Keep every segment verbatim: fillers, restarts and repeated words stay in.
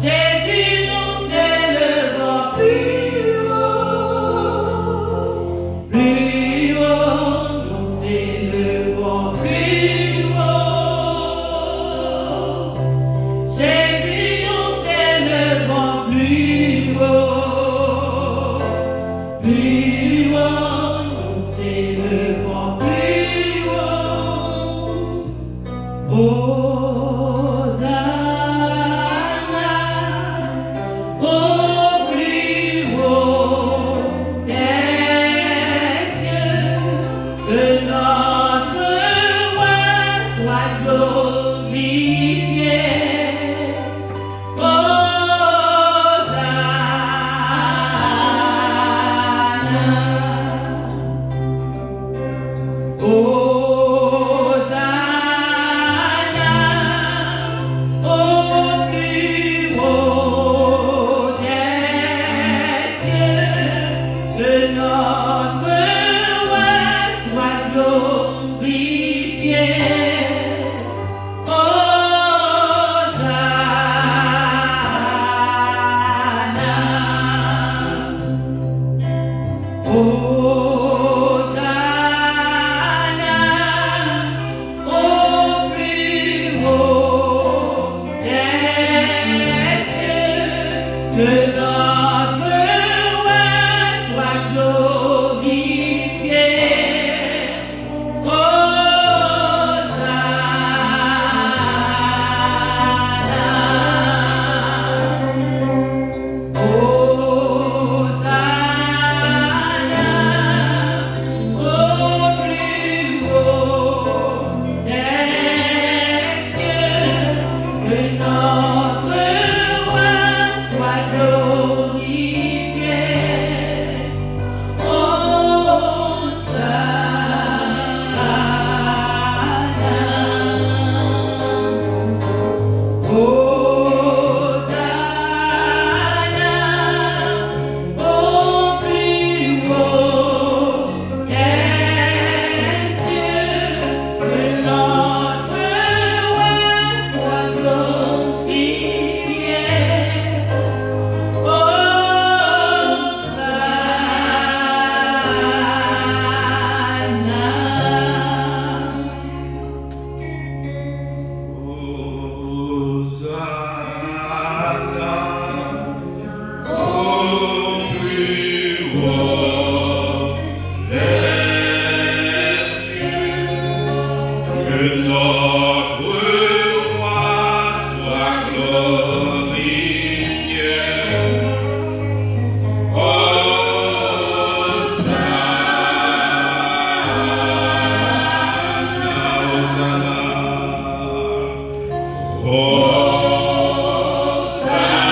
Jésus, nous t'élevons plus haut, plus haut, nous t'élevons plus haut. Jésus, nous t'élevons plus haut, plus haut, nous t'élevons plus haut. Hosanna au plus haut des cieux, que notre roi soit glorifié. Hosanna. Hosanna au plus haut des cieux, que notre roi soit glorifié. Hosanna. Hosanna au plus haut des cieux, que notre roi soit glorifié. Hosanna. Hosanna au plus haut des cieux, que notre roi soit glorifié. Hosanna. Hosanna au plus haut des cieux, que notre roi soit glorifié.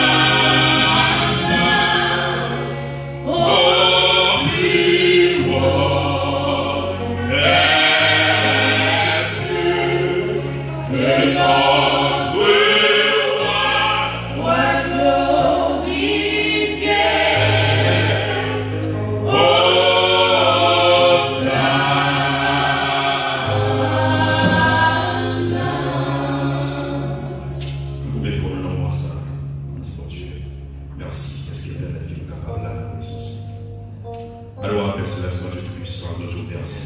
Hosanna. Hosanna au plus haut des cieux, que notre roi soit glorifié. Hosanna, Hosanna. Hosanna au plus haut des cieux, que notre roi soit glorifié. Hosanna. Nou koube pou nou nan moman sa, nou di Bondye mèsi, paske l pèmèt ke nou kapab la nan prezans li. Alò, Pè Selès, Bondye Toupisan, nou di w mèsi.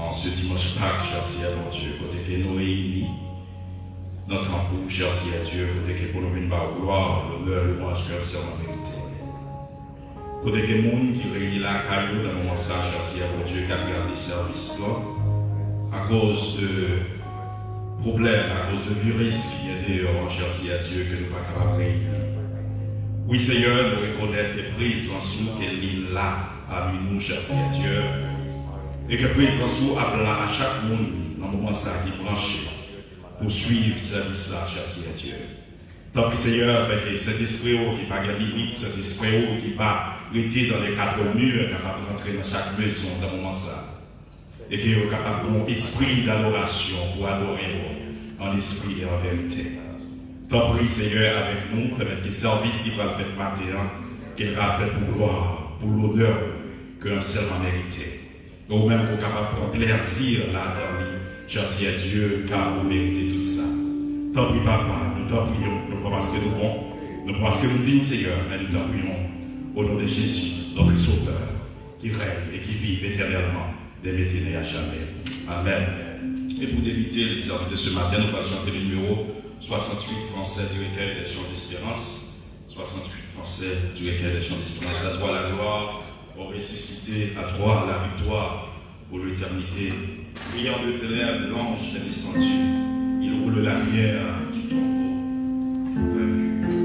An se dimanch Pak, chè Seyè Bondye, kote ke nou reyini nan tanp ou, chè Seyè Dye, kote ke pou nou vin ba w glwa, lonè, lwanj ke w sèlman merite. Kote ke moun ki reyini lakay ou nan moman sa, chè Seyè Bondye, k ap gade sèvis lan, akoz de pwoblèm, akoz de viris ki gen deyò an, chè Seyè Dye, ke nou pa kapab reyini. Wi, Seyè, nou rekonèt ke prezans ou, ke li la pami nou, chè Seyè Dye, e ke prezans ou ap la a chak moun nan moman sa ki branche pou swiv sèvis la, chè Seyè Dye. Tanpri, Seyè, fè ke Sentespri ou ki pa gen limit, Sentespri ou ki pa rete dans les quatre murs, kapab rantre nan chak mezon nan moman sa. E ke yo kapab gen yon espri dadorasyon pou adore w an espri e an verite. Tanpri, Seyè, avèk nou, pèmèt ke sèvis ki pral fèt maten an, ke l ka fèt pou glwa, pou lonè w, ke w sèlman merite. E ou menm ke w kapab pran plèzi ladan li, chè Seyè Dye, ka ou merite tout sa. Tanpri, Papa, nou tanpri w, nou Non pa paske nou bon, non pa paske nou diy, Seyè, men nou ta priye w, au nom de Jésus, notre Sauveur, qui règne et qui vit éternellement, des millénaires à jamais. Amen. Et pour débuter le service de ce matin, nous allons chanter le numéro soixante-huit, Français du recueil des chants d'espérance. Soixante-huit, Français du recueil des chants d'espérance. À toi la gloire, ô ressuscité, à toi la victoire pour l'éternité. Brillant de tes lèvres, l'ange est descendu. Il roule la pierre du tombeau vaincu.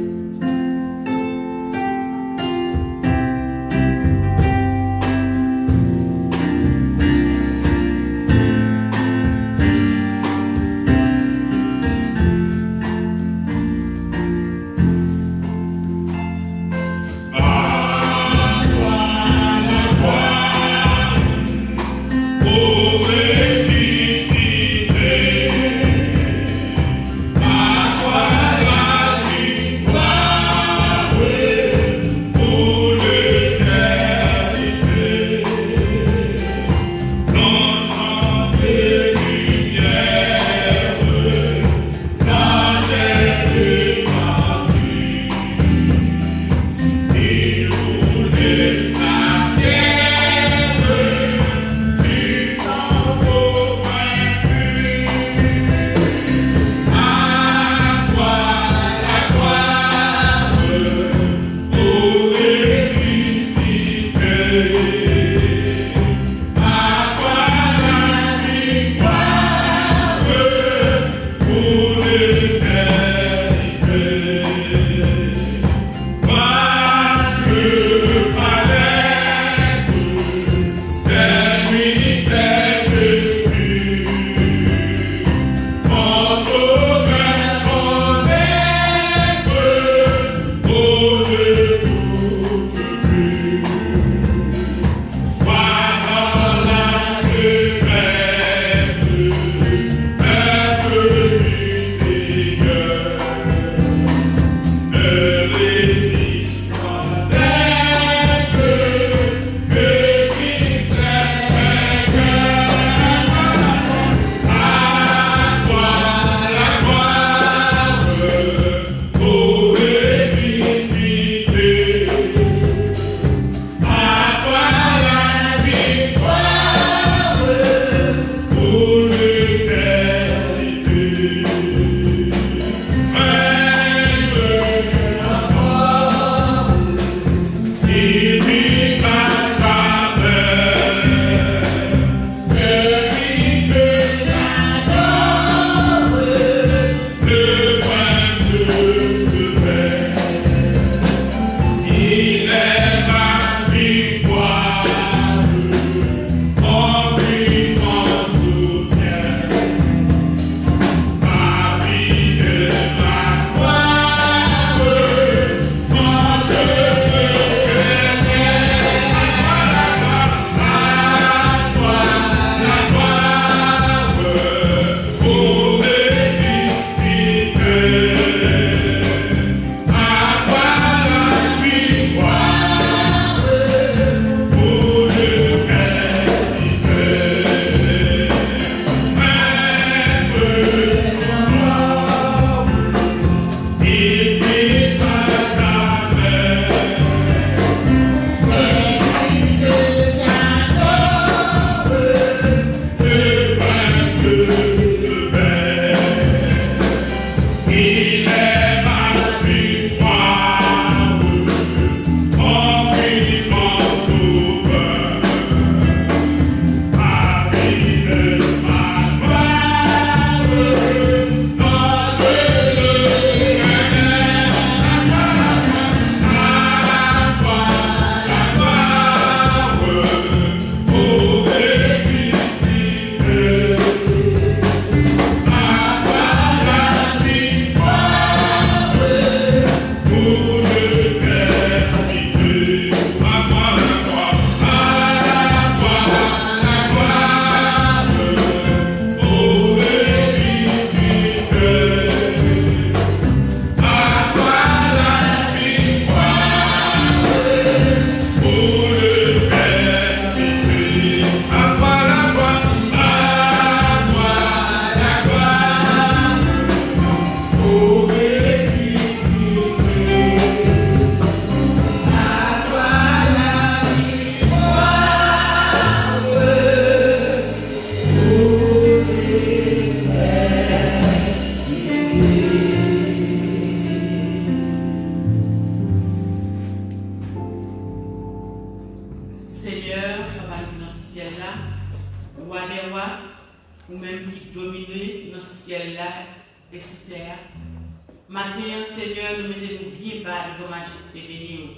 Maten an, Senyè, nou mete nou byen ba devan majeste beni w.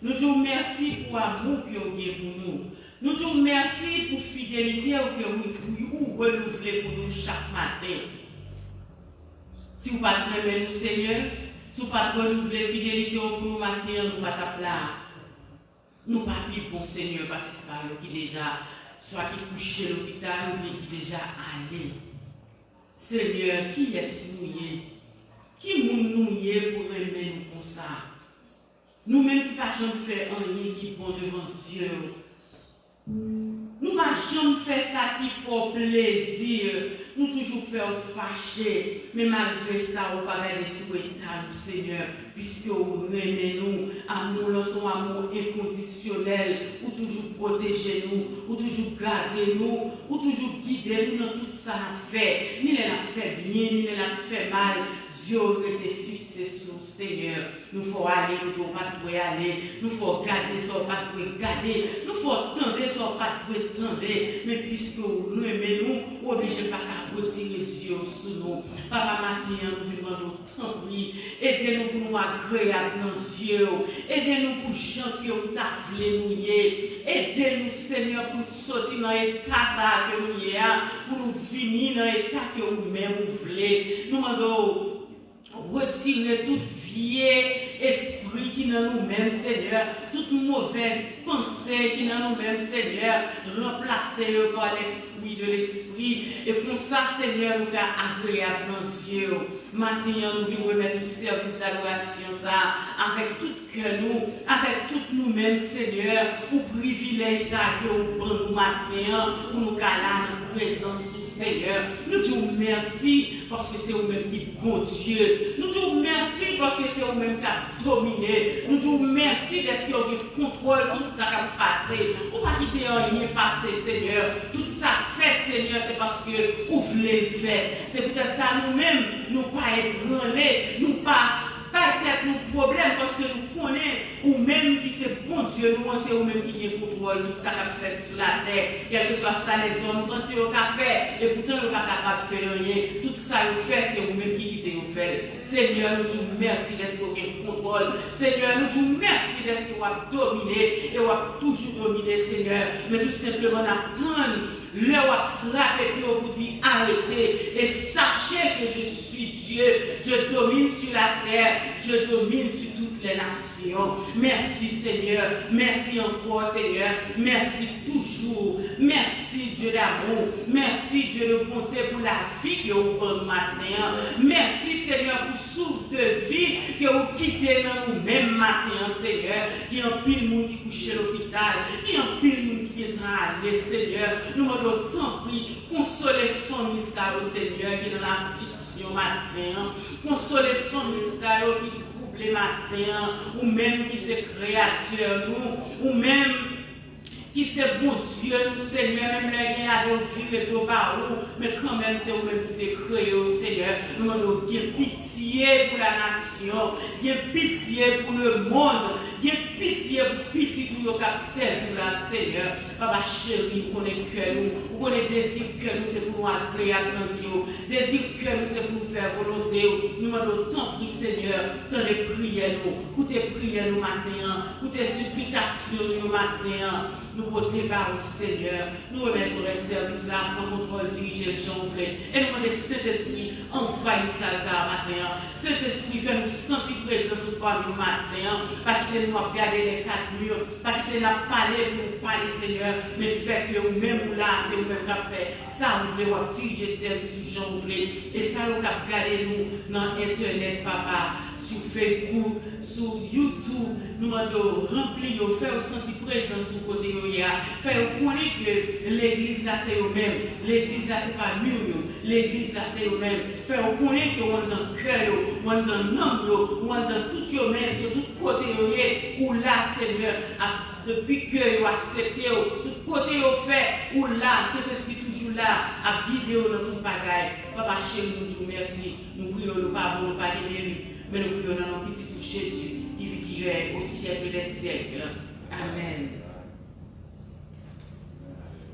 Nou di w mèsi pou amou ke w gen pou nou. Nou di w mèsi pou fidelite w ke ou, ou, ou renouvle pou nou chak maten. Si w pa t renmen nou, Senyè, si w pa t renouvle fidelite w pou nou maten an, nou pa t ap la. Nou pa pi bon, Senyè, pase sa yo ki deja swa ki kouche lopital oubyen ki deja ale. Senyè, kiyès nou ye? Ki moun nou ye pou renmen nou konsa? Nou menm ki pa janm fè anyen ki bon devan zye w. Nou pa janm fè sa ki fè w plezi. Nou toujou fè w fache. Men malgre sa, ou pa gade sou eta nou, Senyè, piske ou renmen nou. Amou w lan se yon amou enkondisyonèl. Ou toujou pwoteje nou. Ou toujou gade nou. Ou toujou gide nou nan tout sa n ap fè. Ni lè n ap fè byen, ni lè n ap fè mal. Zye w rete fikse sou nou, Senyè. Nou fè w ale kote w pa t dwe ale. Nou fè w gade sa w pa t dwe gade. Nou fè w tande sa w pa t dwe tande. Men piske w renmen nou, ou oblije pa ka retire zye w sou nou. Papa, maten an, nou vin mande w, tanpri, ede nou pou nou agreyab nan zye w. Ede nou pou jan ke w ta vle nou ye. Ede nou, Senyè, pou nou soti nan eta sa a ke nou ye a, pou nou vini nan eta ke ou menm ou vle. Nou mande w, retire tout vye espri ki nan nou menm, Senyè, tout movèz panse ki nan nou menm, Senyè, ranplase yo pa le fwi de lespri. E konsa, Senyè, nou ka agreyab nan zye w. Maten an, nou vin remèt ou sèvis dadorasyon sa a avèk tout kè nou, avèk tout nou menm, Senyè, pou privilèj sa a ke ou ban nou maten an, pou nou ka la nan prezans ou, Senyè. Nou di w mèsi, paske se ou menm ki Bondye. Nou di w mèsi, paske se ou menm k ap domine. Nou di w mèsi dèske w gen kontwòl tout sa k ap pase. Ou pa kite anyen pase, Senyè. Tout sa fèt, Senyè, se paske ou vle l fèt. Se poutèt sa, nou menm, nou pa ebranle, nou pa bay tèt nou pwoblèm, paske nou konnen ou menm ki se Bondye nou an, se ou menm ki gen kontwòl tout sa k ap fèt sou latè. Kèlkeswa sa lèzòm panse yo ka fè, epoutan yo pa kapab fè anyen. Tout sa yo fè, se ou menm ki kite yo fè l. Senyè, nou di w mèsi dèske w gen kontwòl. Senyè, nou di w mèsi dèske w ap domine e w ap toujou domine, Senyè. Men tou senpleman, n ap tann lè w ap frape pye w pou di, arrêtez et sachez que je suis Dieu, je domine sur la terre, je domine sur toutes les nations. Mèsi, Senyè. Mèsi ankò, Senyè. Mèsi toujou. Mèsi, Dye damou. Mèsi, Dye de bonte, pou lavi ke ou ban nou maten an. Mèsi, Senyè, pou souf de vi ke ou kite nan nou menm maten an, Senyè. Gen anpil moun ki kouche lopital. Gen anpil moun ki gentan ale, Senyè. Nou mande w, tanpri, konsole fanmi sa yo, Senyè, ki nan afliksyon maten an. Konsole fanmi sa yo ki twouble maten an. Ou menm ki se Kreyatè nou, ou menm ki se Bondye nou, Senyè, menm lè gen lade yo vire do ba ou, men kanmenm se ou menm ki te kreye yo, Senyè. Nou mande w gen pitye pou lanasyon, gen pitye pou lemonn, gen pitye pou pitit ou yo k ap sèvi w la, Senyè. Papa cheri, ou konnen kè nou, ou konnen dezi kè nou se pou nou agreyab nan zye w. Dezi kè nou se pou nou fè volonte w. Nou mande w, tanpri, Senyè, tande priyè nou, koute priyè nou maten an, koute siplikasyon nou yo maten an. Nou pote ba ou, Senyè. Nou remèt ou rès sèvis la, pran kontwòl, dirije l jan ou vle. E nou mande Sentespri anvayi sal sa a maten an. Sentespri, fè nou santi prezans ou pami nou maten an. Pa kite nou ap gade lè kat mi. Pa kite n ap pale pou nou pale, Senyè. Men fè ke ou menm ou la, se ou menm k ap fè sa ou vle, w ap dirije sèvis ou jan ou vle. E sa yo k ap gade nou nan entènèt, Papa, sou Facebook, sou YouTube, nou mande w ranpli yo, fè yo santi prezans ou kote yo ye a, fè yo konnen ke legliz la se yo menm, legliz la se pa mi yo, legliz la se yo menm, fè yo konnen ke w anndan kè yo, w anndan nanm yo, w anndan tout yo menm, sou tout kote yo ye, ou la, Senyè, ap, depi ke yo aksepte w, tout kote yo fè, ou la, Sentespri toujou la, ap gide yo nan tout bagay. Papa cheri, nou di w mèsi. Nou priye w, nou pa bon, nou pa gen merit, men nou priye w nan non Pitit ou Jezi, ki viv, ki rèy au siècle des siècles. Amèn.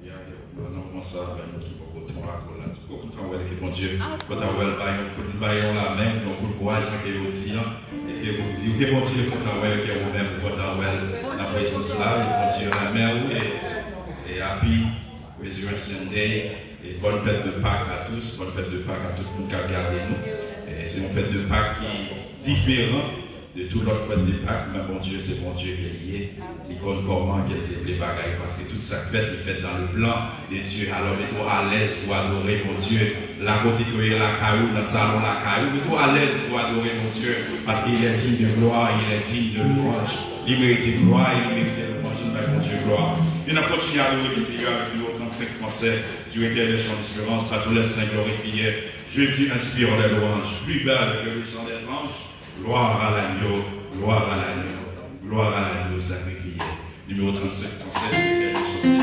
Alelouya. Nan kòmanse avè nou ki poko Tout moun la, tout moun kontan wè l, ke Bondye kontan wè l, bay yon kout, bay yon lamen, yon kout kouraj, jan ke yo di an, e ke yo di, ke Bondye kontan wè l, ke ou menm ou kontan wè l nan prezans la, e Bondye renmen ou, e, e happy Resurrection Day, e bonne fête de Pâques à tous, bonne fête de Pâques à tout moun k ap gade nou. E se yon fèt de Pâques ki diferan de tout lòt fèt de Pak, men Bondye se Bondye ke li ye. Li konn kòman ke l te vle bagay, paske tout sa k fèt, li fèt dans le plan de Dieu. Alò, mete w alèz pou adore Bondye. La kote ke w ye lakay ou, nan salon lakay ou, mete w alèz pou adore Bondye, paske il est digne de gloire, il est digne de louange. Li merite glwa, li merite louanj, nou bay Bondye glwa. E n ap kontinye adore le Seigneur avec numéro trannsenk fransè, Dieu éternel, chant d'espérance, par tous les saints glorifié. Jésus inspire les louanges, plus belle que le chant des anges. Gloire à l'agneau, gloire à l'agneau, gloire à l'agneau sacrifié. Numéro trannsenk fransè, Dieu éternel, chant d'espérance.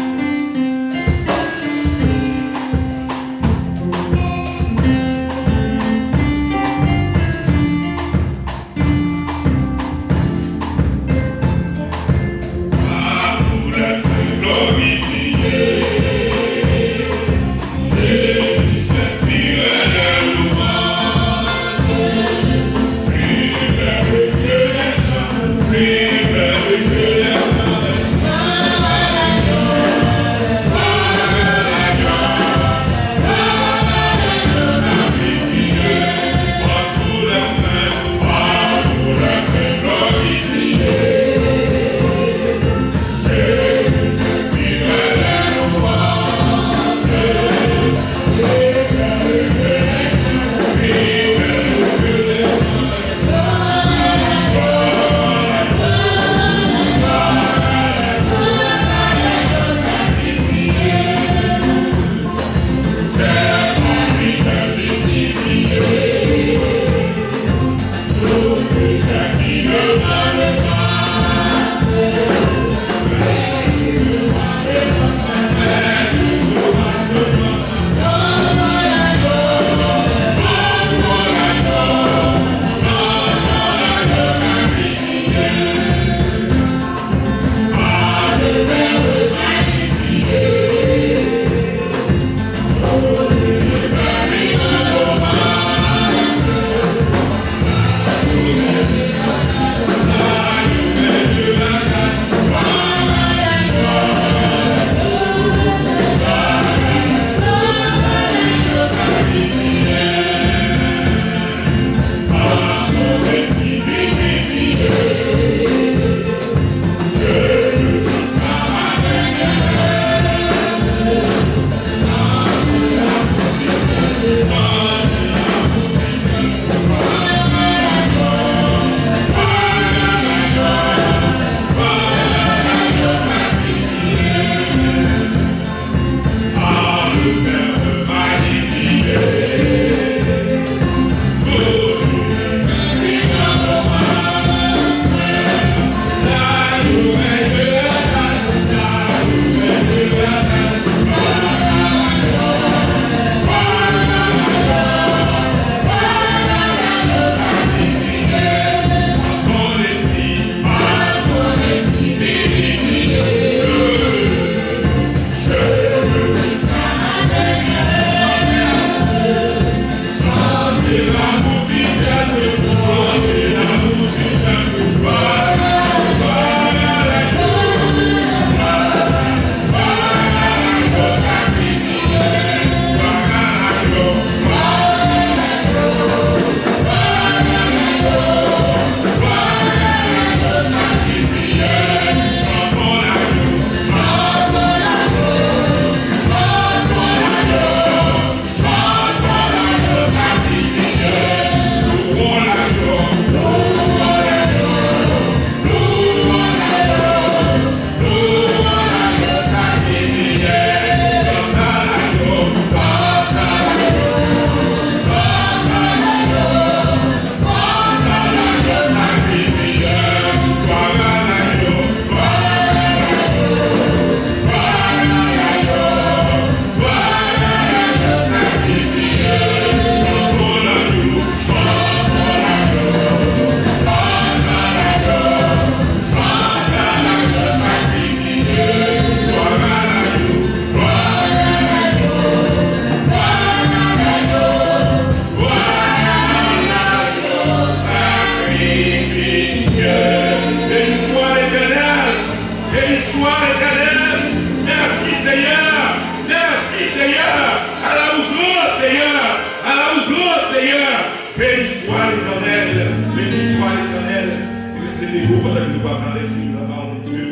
Pou pandan ke nou pral fè lekti la pawòl de Dye,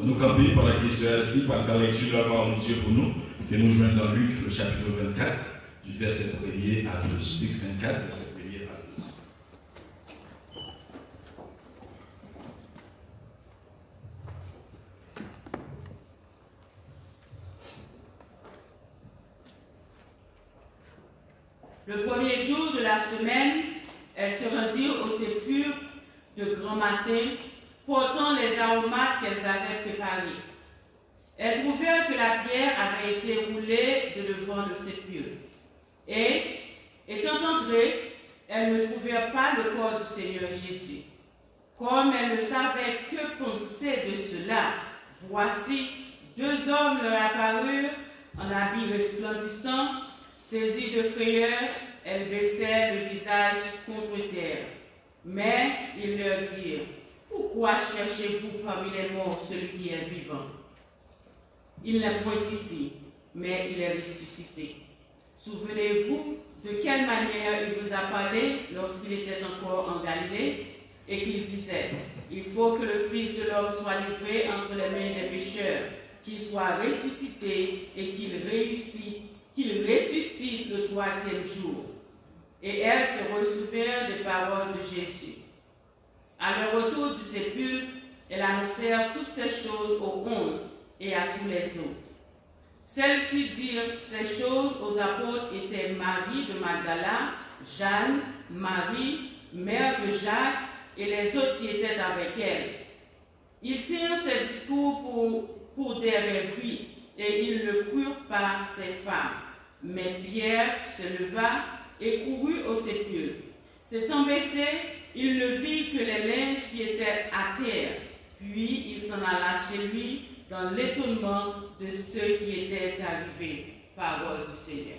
ann nou kanpe pandan ke sè Elsie pral fè lekti la pawòl de Dye pou nou, ke nou jwenn nan Lik, le chapitre vingt-quatre, du verset premier à douze. Lik vingt-quatre, verset premier à douze. Le premier jour de la semaine, elles se rendirent au sépulcre de grand matin, portant les aromates qu'elles avaient préparés. Elles trouvèrent que la pierre avait été roulée de devant le sépulcre. Et, étant entrées, elles ne trouvèrent pas le corps du Seigneur Jésus. Comme elles ne savaient que penser de cela, voici, deux hommes leur apparurent en habits resplendissants. Saisies de frayeur, elles baissèrent le visage contre terre. Mais il leur dit : « Pourquoi cherchez-vous parmi les morts celui qui est vivant ? Il n'est point ici, mais il est ressuscité. Souvenez-vous de quelle manière il vous a parlé lorsqu'il était encore en Galilée, et qu'il disait : Il faut que le Fils de l'homme soit livré entre les mains des pécheurs, qu'il soit ressuscité et qu'il réussit, qu'il ressuscite le troisième jour. » Et elles se ressouvinrent des paroles de Jésus. À leur retour du sépulcre, elles annoncèrent toutes ces choses aux onze et à tous les autres. Celles qui dirent ces choses aux apôtres étaient Marie de Magdala, Jeanne, Marie, mère de Jacques, et les autres qui étaient avec elles. Ils tinrent ces discours pour, pour des rêveries, et ils ne crurent pas ces femmes. Mais Pierre se leva et courut au sépulcre. S'étant baissé, il ne vit que les linges qui étaient à terre. Puis il s'en alla chez lui dans l'étonnement de ce qui était arrivé. Parole du Seigneur.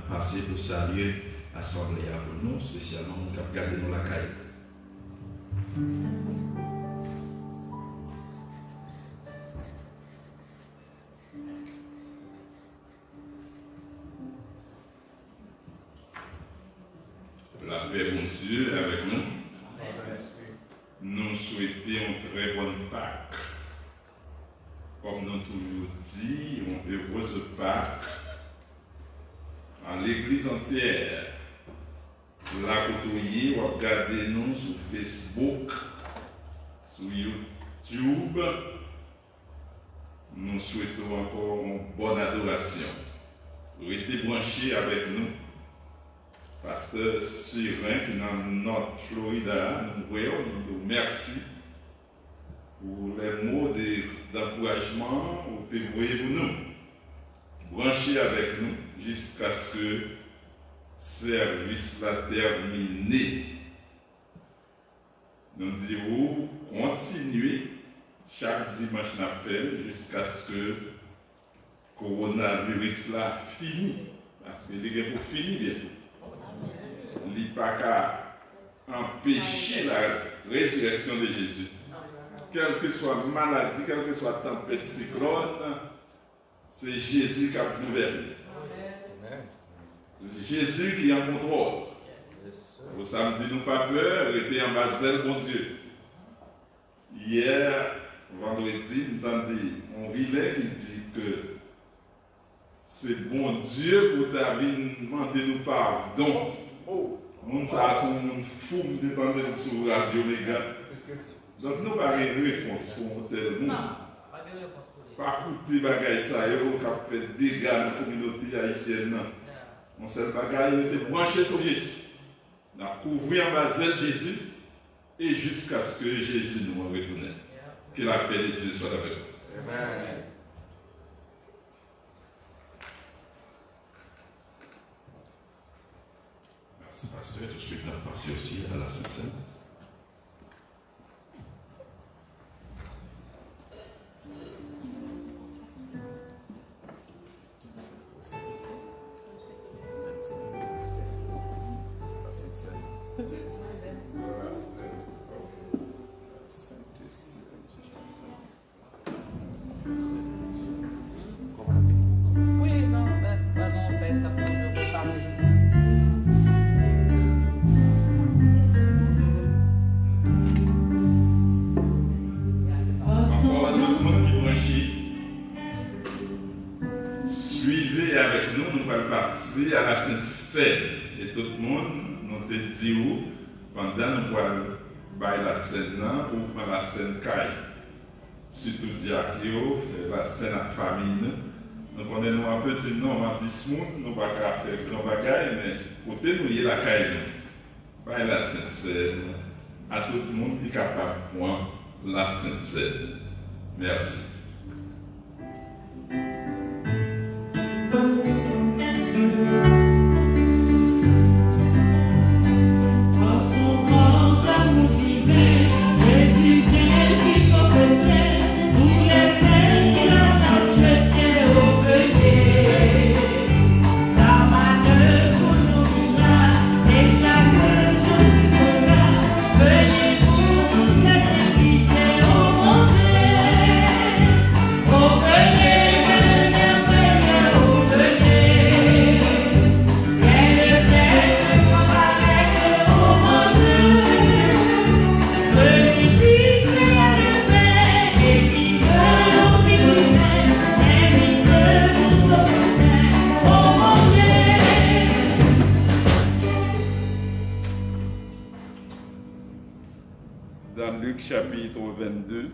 pase pou salye asanble a pou nou, espesyalman moun k ap gade nou lakay. Lapè Bondye avèk nou. Nou swete yon trè bòn Pak. Kòm nou toujou di, yon erez Pak a legliz antyè. La kote w ye, w ap gade nou sou Facebook, sou YouTube. Nou swete w ankò yon bòn adorasyon. Rete branche avèk nou. Pastè Serin ki nan North Florida a, nou wè w, nou di w mèsi pou lè mo de, dankourajman ou te voye pou nou. Branche avèk nou jiskaske sèvis la tèmine. Nou di w kontinye, chak dimanch n ap fè l jiskaske kowonaviris la fini, paske li gen pou fini byento. Li pa ka anpeche la résurrection de Jésus. Kèlkeswa maladi, kèlkeswa tanpèt, siklòn, se Jezi k ap gouvène. Se Jezi ki an kontwòl. Pou sa m di nou pa pè, rete anba zèl Bondye. Yè vandredi, m tande yon vilè ki di ke se Bondye pou ta vin mande nou padon. Moun sa a se yon moun fou, m te tande l sou radyo Mega. Donk nou pa gen repons pou yon tèl moun. Pa koute bagay sa yo k ap fè dega nan kominote ayisyèn nan. Yon sèl bagay, rete branche sou Jezi. N ap kouvri anba zèl Jezi e jiskaske Jezi nou an retounen. Que la paix de Dieu soit avec vous. Amen. Mèsi, pastè. Touswit, n ap pase osi a la Sent Sèn. Ankò, tout moun ki branche, swive avèk nou, nou pral pase a la Sent Sèn. E tout moun, nou te di w, pandan nou pral bay la sèn nan, pou w pran la sèn kay. Sitou dyak yo, frè la sèn ak fanmi nou. Nou konnen nou an piti nonm, an dis moun, nou pa ka fè gran bagay, men kote nou ye lakay nou, bay la Sent Sèn a tout moun ki kapab pran la Sent Sèn. Mèsi. Dans Luc chapitre vingt-deux,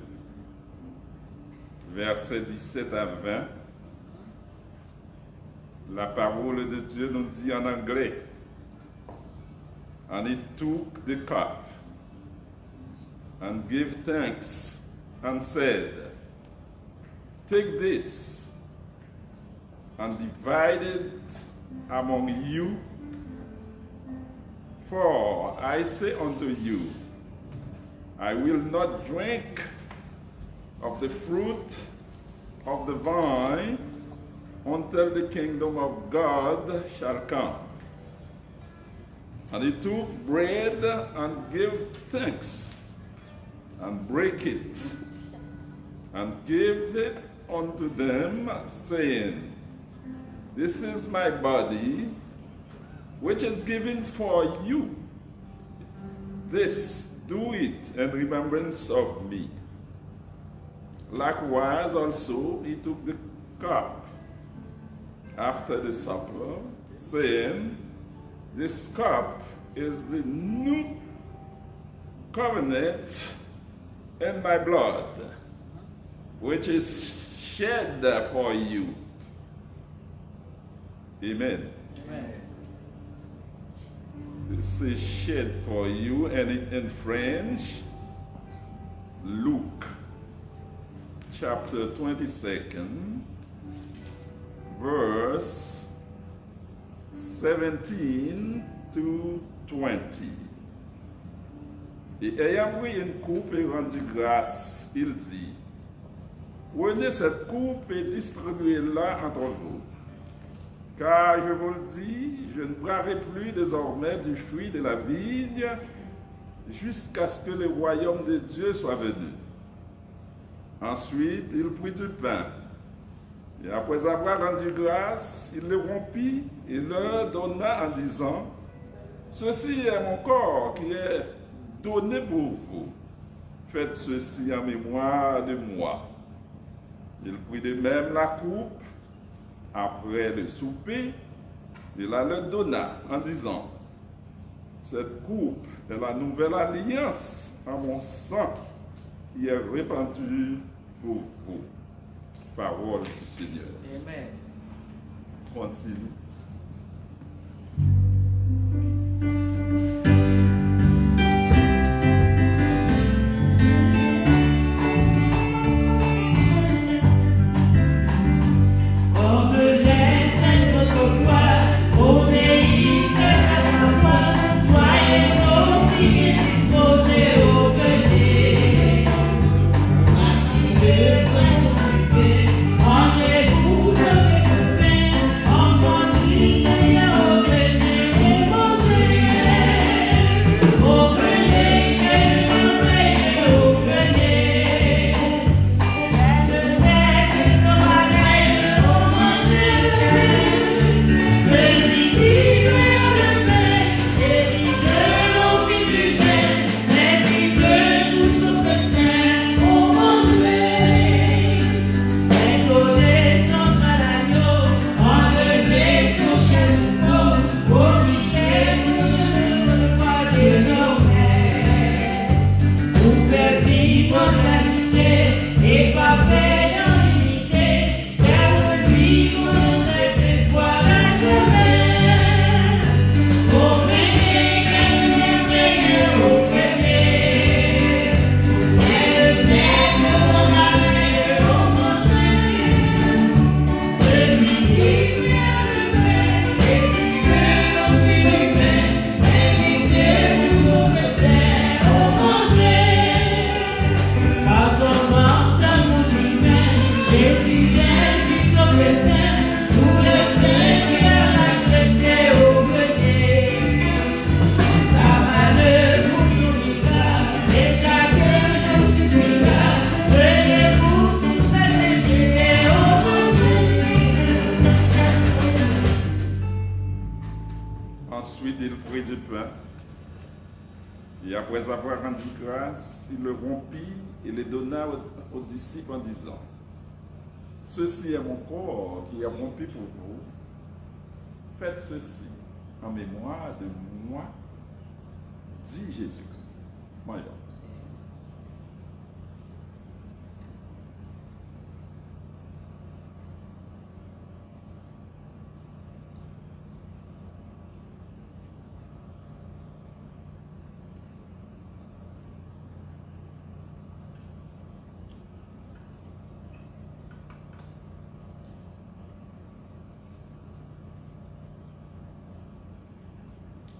versets dix-sept à vingt, la parole de Dieu nous dit en anglais, And he took the cup, and gave thanks, and said, Take this, and divide it among you. For I say unto you, I will not drink of the fruit of the vine until the kingdom of God shall come. And he took bread and gave thanks, and brake it, and gave it unto them, saying, This is my body, which is given for you. This do it in remembrance of me. Likewise also he took the cup after the supper, saying, This cup is the new covenant in my blood, which is shed for you. Amen. Amen. This is shed for you, and in French, Luke chapter twenty-second, verse seventeen to twenty. Et ayant pris une coupe et rendu grâce, il dit, Prenez cette coupe et distribuez-la entre vous. Car je vous le dis, je ne boirai plus désormais du fruit de la vigne jusqu'à ce que le royaume de Dieu soit venu. Ensuite, il prit du pain, et après avoir rendu grâce, il le rompit et leur donna en disant, Ceci est mon corps qui est donné pour vous. Faites ceci en mémoire de moi. Il prit de même la coupe après le souper, et la leur donna en disant, Cette coupe est la nouvelle alliance en mon sang qui est répandue pour vous. Parole du Seigneur. Amen. Continue. Ensuite, il prit du pain, et après avoir rendu grâce, il le rompit et le donna aux, aux disciples en disant, Ceci est mon corps qui est rompu pour vous. Faites ceci en mémoire de moi, dit Jésus-Christ. Manjè.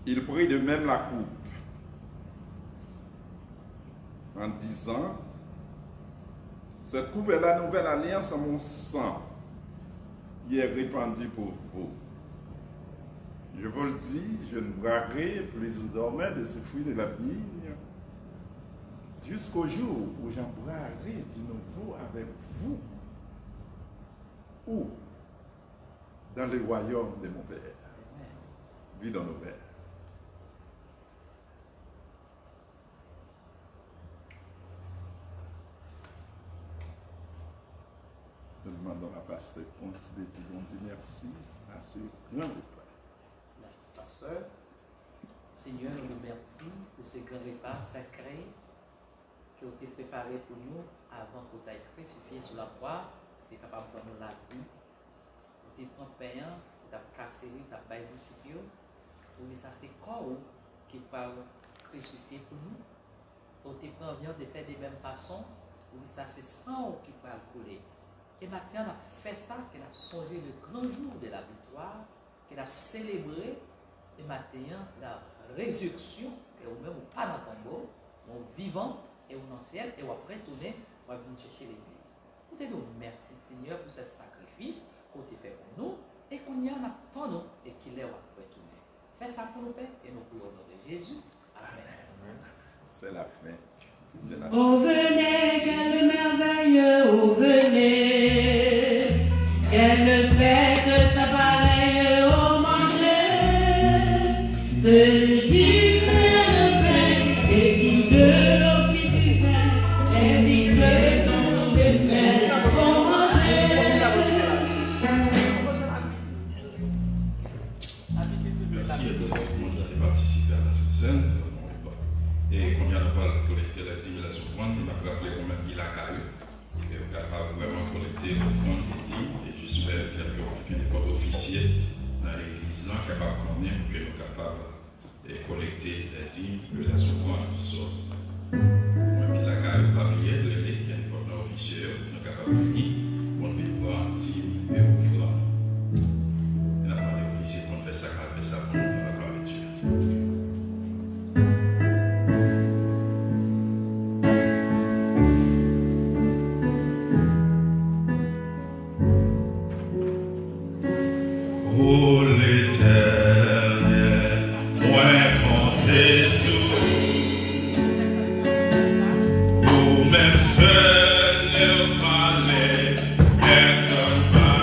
Il prit de même la coupe, en disant, Cette coupe est la nouvelle alliance en mon sang. qui est répandu pour vous. Je vous le dis, je ne boirai plus désormais de ce fruit de la vigne, jusqu'au jour où j'en boirai de nouveau avec vous, ou dans le royaume de mon Père. Vide un verre. Nous demandons à Pasteur Ponce de dire Bondieu merci à ce grand repas. Mèsi, pastè. Senyè, nou remèsye pou se gran repa sakre ke w te prepare pou nou avan ke w t al krisifye sou lakwa, pou te kapab ban nou lavi. Ou te pran pen an, ou t ap kase li, ou t ap bay disip yo. Ou di sa se kò w ki pral krisifye pou nou. Ou te pran vyan, ou te fè de menm fason. Ou di sa se san w ki pral koule. E maten an, n ap fè sa, ke n ap sonje le grand jour de la victoire, ke n ap selebre, e maten an, la rezireksyon, ke ou menm ou pa nan tonbo, men ou vivan, e ou nan syèl, e w ap retounen, w ap vin chèche legliz. Nou te di w mèsi, Senyè, pou sèt sakrifis ke w te fè pou nou, e kounye a n ap tann ou, e kilè w ap retounen. Fè sa pou nou, Pè, e nou priye o non de Jezi. Amèn. C'est la fin de la Oh, venez, quel merveilleux, oh, venez, quelle fête sans pareille, oh, mon Dieu, celui qui crée le pain et qui de l'eau fit du vin, invite dans son festin, oh, mon Dieu. Mèsi a tout moun ki te patisipe a la Sent Sèn, nan bon repa. E kounye a, nou pral kolekte lè dim e lè zofrann, e n ap raple ou menm ki lakay ou, e ou kapab vrèman kolekte ofrann e dim, e jis fè kèlke, epi nenpòt ofisye nan legliz lan kapab konnen pou ke nou kapab e kolekte lè dim e lè zofrann. So, mwen ki lakay ou, pa bliye rele, gen nenpòt nan ofisye yo, nou kapab vini pou n vin pran dim e ofrann. E n ap mande ofisye pou n fè sa k al fè sa pou nou, nan la gloire de Dieu. O Letènèl, mwen konte sou ou. Ou menm sèl lè w pale, pèsonn pa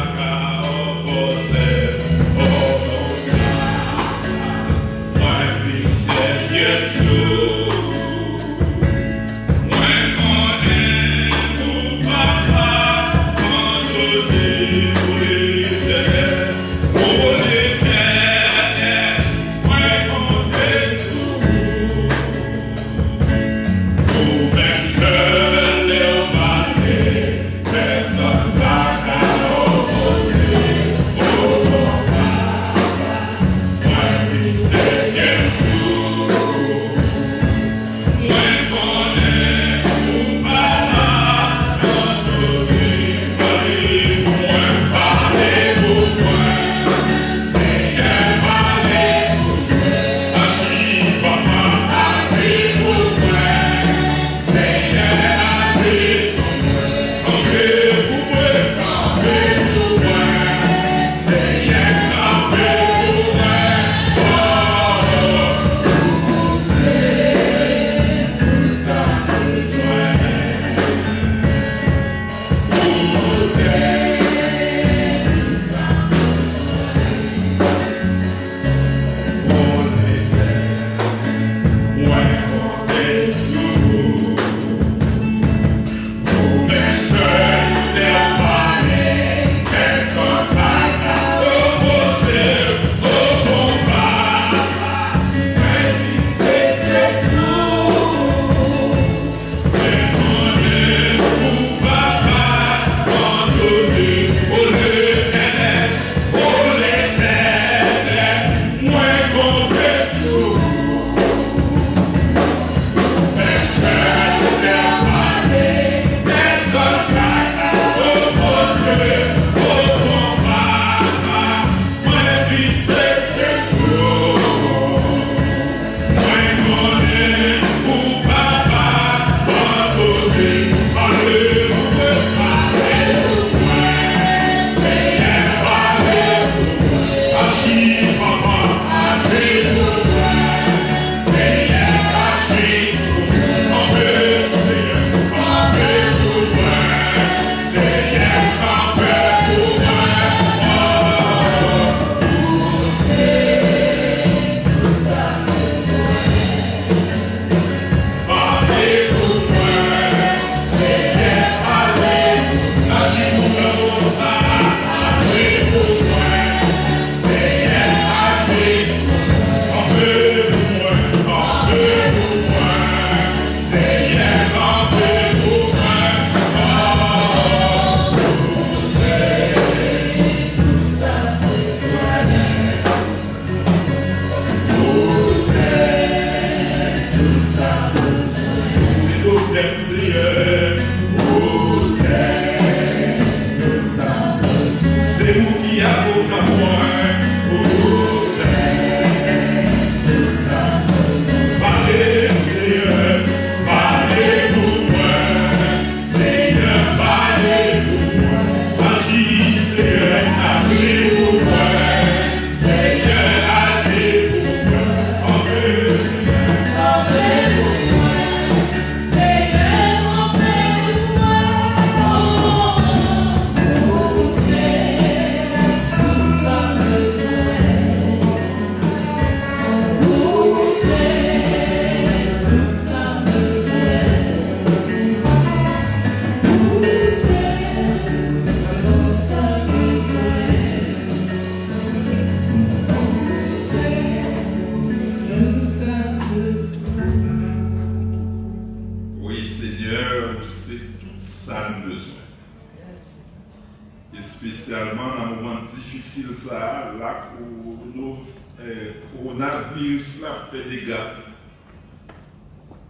kowonaviris la ap fè dega,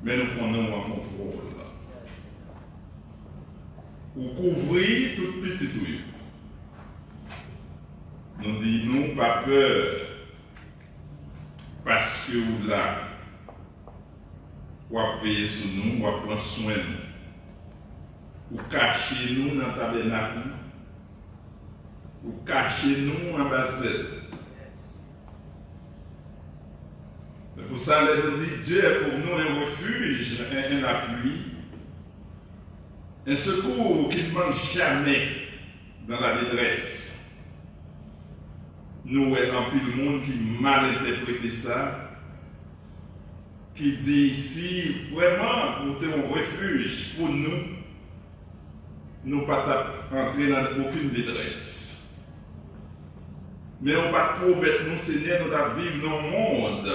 men nou konnen w an kontwòl. Ou kouvri tout pitit ou yo. Nou di nou pa pè, paske w la. W ap veye sou nou, w ap pran swen nou. Ou kache nou nan tabènak ou. Ou kache nou anba zèl ou. C'est pour ça, lè nou di, Dieu est pour nous un refuge, un, un appui, un secours qui ne manque jamais dans la détresse. Nou wè anpil moun ki mal entèprete sa, ki di si vrèman ou te yon refij pou nou, nou pa t ap antre nan okenn detrès. Men ou pa t pwomèt nou, Senyè, nou t ap viv nan yon mond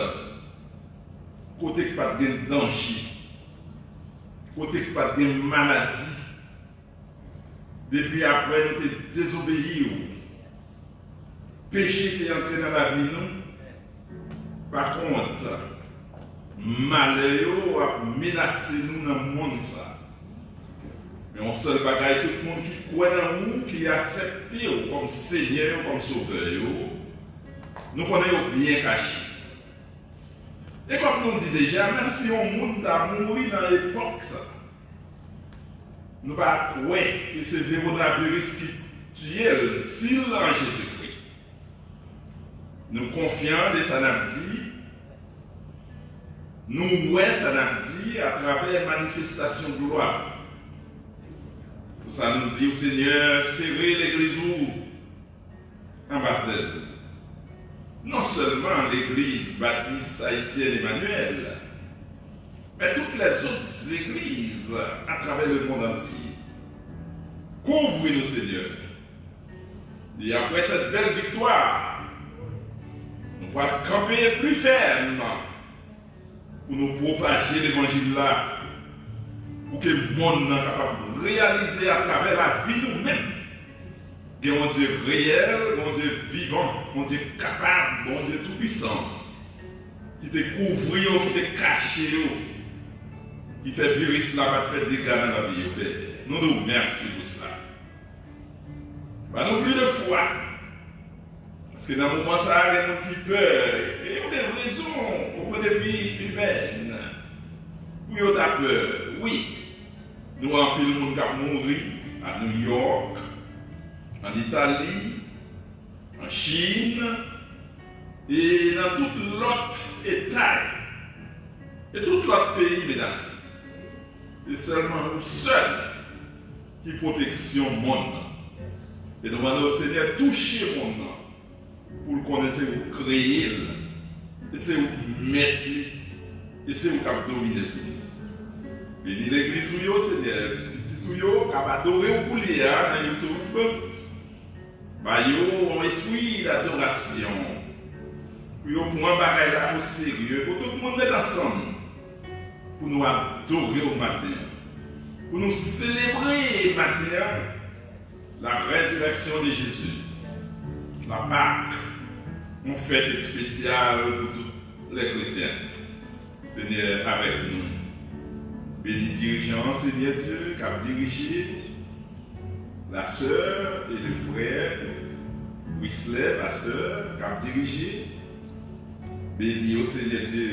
kote k pa t gen danje, kote k pa t gen maladi. Depi apre nou te dezobeyi w, peche te antre nan lavi nou. Pa kont, malè yo ap menase nou nan mond sa. Men yon sèl bagay, tout moun ki kwè nan ou, ki aksepte w kòm Senyè yo, kòm Sovè yo, nou konnen yo byen kache. E kòm nou di deja, menm si yon moun ta mouri nan epòk sa, nou pa kwè ke se vewonaviris ki tiye l si l an Jezikri. Nou konfyan de sa n ap di, nou wè sa n ap di atravè manifestasyon glwa. Pou sa nou di w, Senyè, sere legliz ou anba zèl. Non sèlman legliz batis ayisyèn Emmanuel, men tout lèzòt legliz atravè lemonn antye. Kouvri nou, Senyè. E apre sèt bèl viktwa, nou pral kanpe pli fèm pou nou pwopaje levanjil la, pou ke monn nan kapab reyalize atravè lavi nou menm, gen yon Dye reyèl, gen yon Dye vivan, yon Dye kapab, yon Dye toupwisan, ki te kouvri yo, ki te kache yo, ki fè viris la pa t fè dega nan lavi yo, Pè. Nou di w mèsi pou sa. Ban nou plis de fwa. Paske nan moman sa a, gen moun ki pè. E yo gen rezon, o pwen de vi imèn, pou yo ta pè. Wi, nou wè anpil moun k ap mouri a New York, an Itali, an Chin, e nan tout lòt eta, e tout lòt peyi menase. E sèlman ou sèl ki pwoteksyon monn nan. E nou mande w, Senyè, touche monn nan, pou l konnen se ou k kreye l, e se ou k mèt li, e se ou k ap domine sou li. Beni legliz ou yo, Senyè, pitit ou yo k ap adore w koulye a nan YouTube. Ba yo yon espri dadorasyon, pou yo pran bagay la o serye, pou tout moun met ansanm, pou nou adore w maten an, pou nou selebre maten an, la résurrection de Jésus, la Pâque, yon fèt espesyal pou tout lè kretyen. Senyè, avèk nou. Beni dirijan an, Senyè Dye, k ap dirije, la sè e le frè Wislè, pastè, k ap dirije. Beni yo, Senyè Dye,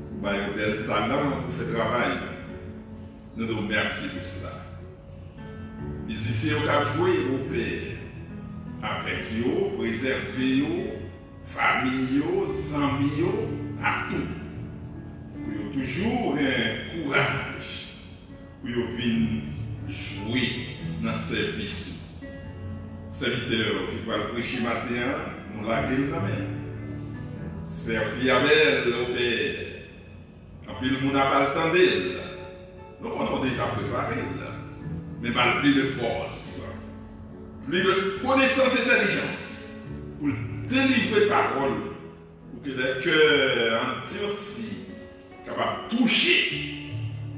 ou ba yo bèl talan pou fè travay. Nou di w mèsi pou sa. Mizisyen yo k ap jwe, o Pè, avèk yo, prezève yo, fanmi yo, zanmi yo, ak tout. Pou yo toujou gen kouraj, pou yo vin jwe nan sèvis ou. Sèvitè ki pral preche maten an, nou lage l nan men w. Sèvi avè l, o Pè. Anpil moun ap al tande l. Nou konnen w deja prepare l. Men ba l plis de fòs, plis de konesans, entèlijans pou l delivre pawòl ou, pou ke dè kè andisi kapab touche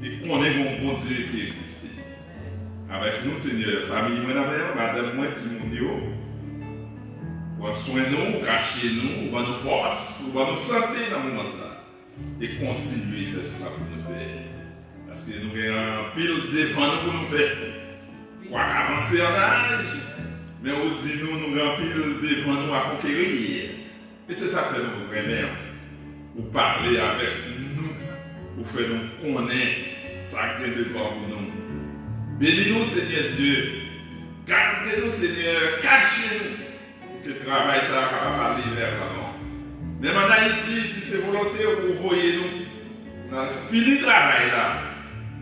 e konnen gen yon Bondye ki egziste. Avèk nou, Senyè, fanmi mwen nan men w, madanm mwen, timoun yo, Pran swen nou, kache nou, ou ban nou fòs, ou ban nou sante nan moman sa. E kontinye fè sa pou nou, Pè. Paske nou gen anpil devan nou pou nou fè. Kwak avanse an aj, men ou di nou, nou gen anpil devan nou a konkeri. E se sa k fè nou renmen ou pale avèk nou, ou fè nou konnen sa k gen devan pou nou. Beni nou, Senyè Dye. Gade nou, Senyè. Kache nou. Pou ke travay sa a kapab ale vè lavan. Menm ann Ayiti, si se volonte ou, voye nou. N al fini travay la.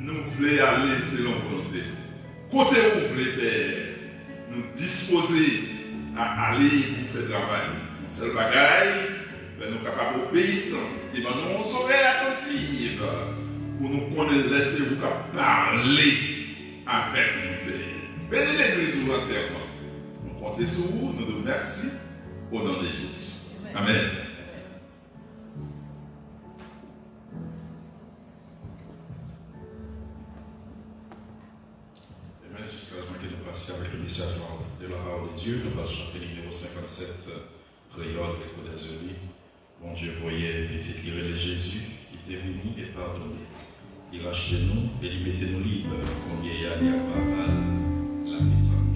Nou vle ale selon volonte ou. Kote ou vle, Pè, nou dispoze a ale pou fè travay. Yon sèl bagay, fè nou kapab obeyisan e ban nou yon zòrèy atantiv pou nou konnen lè se ou k ap pale avèk nou, Pè. Beni legliz ou antyèman. Nou konte sou ou, nou di w mèsi, o non de Jezi. Amèn. Amen. Jusqu'à temps que nous passions avec le message de la parole de Dieu, nous allons chanter numéro cinquante-sept, Créole, Écho des Olives. Bondye voye pitit li rele Jezi, ki te vini e padone. Li rachte nou e li mete nou lib. Konbyen ane ap pa mal, l ap etann nou.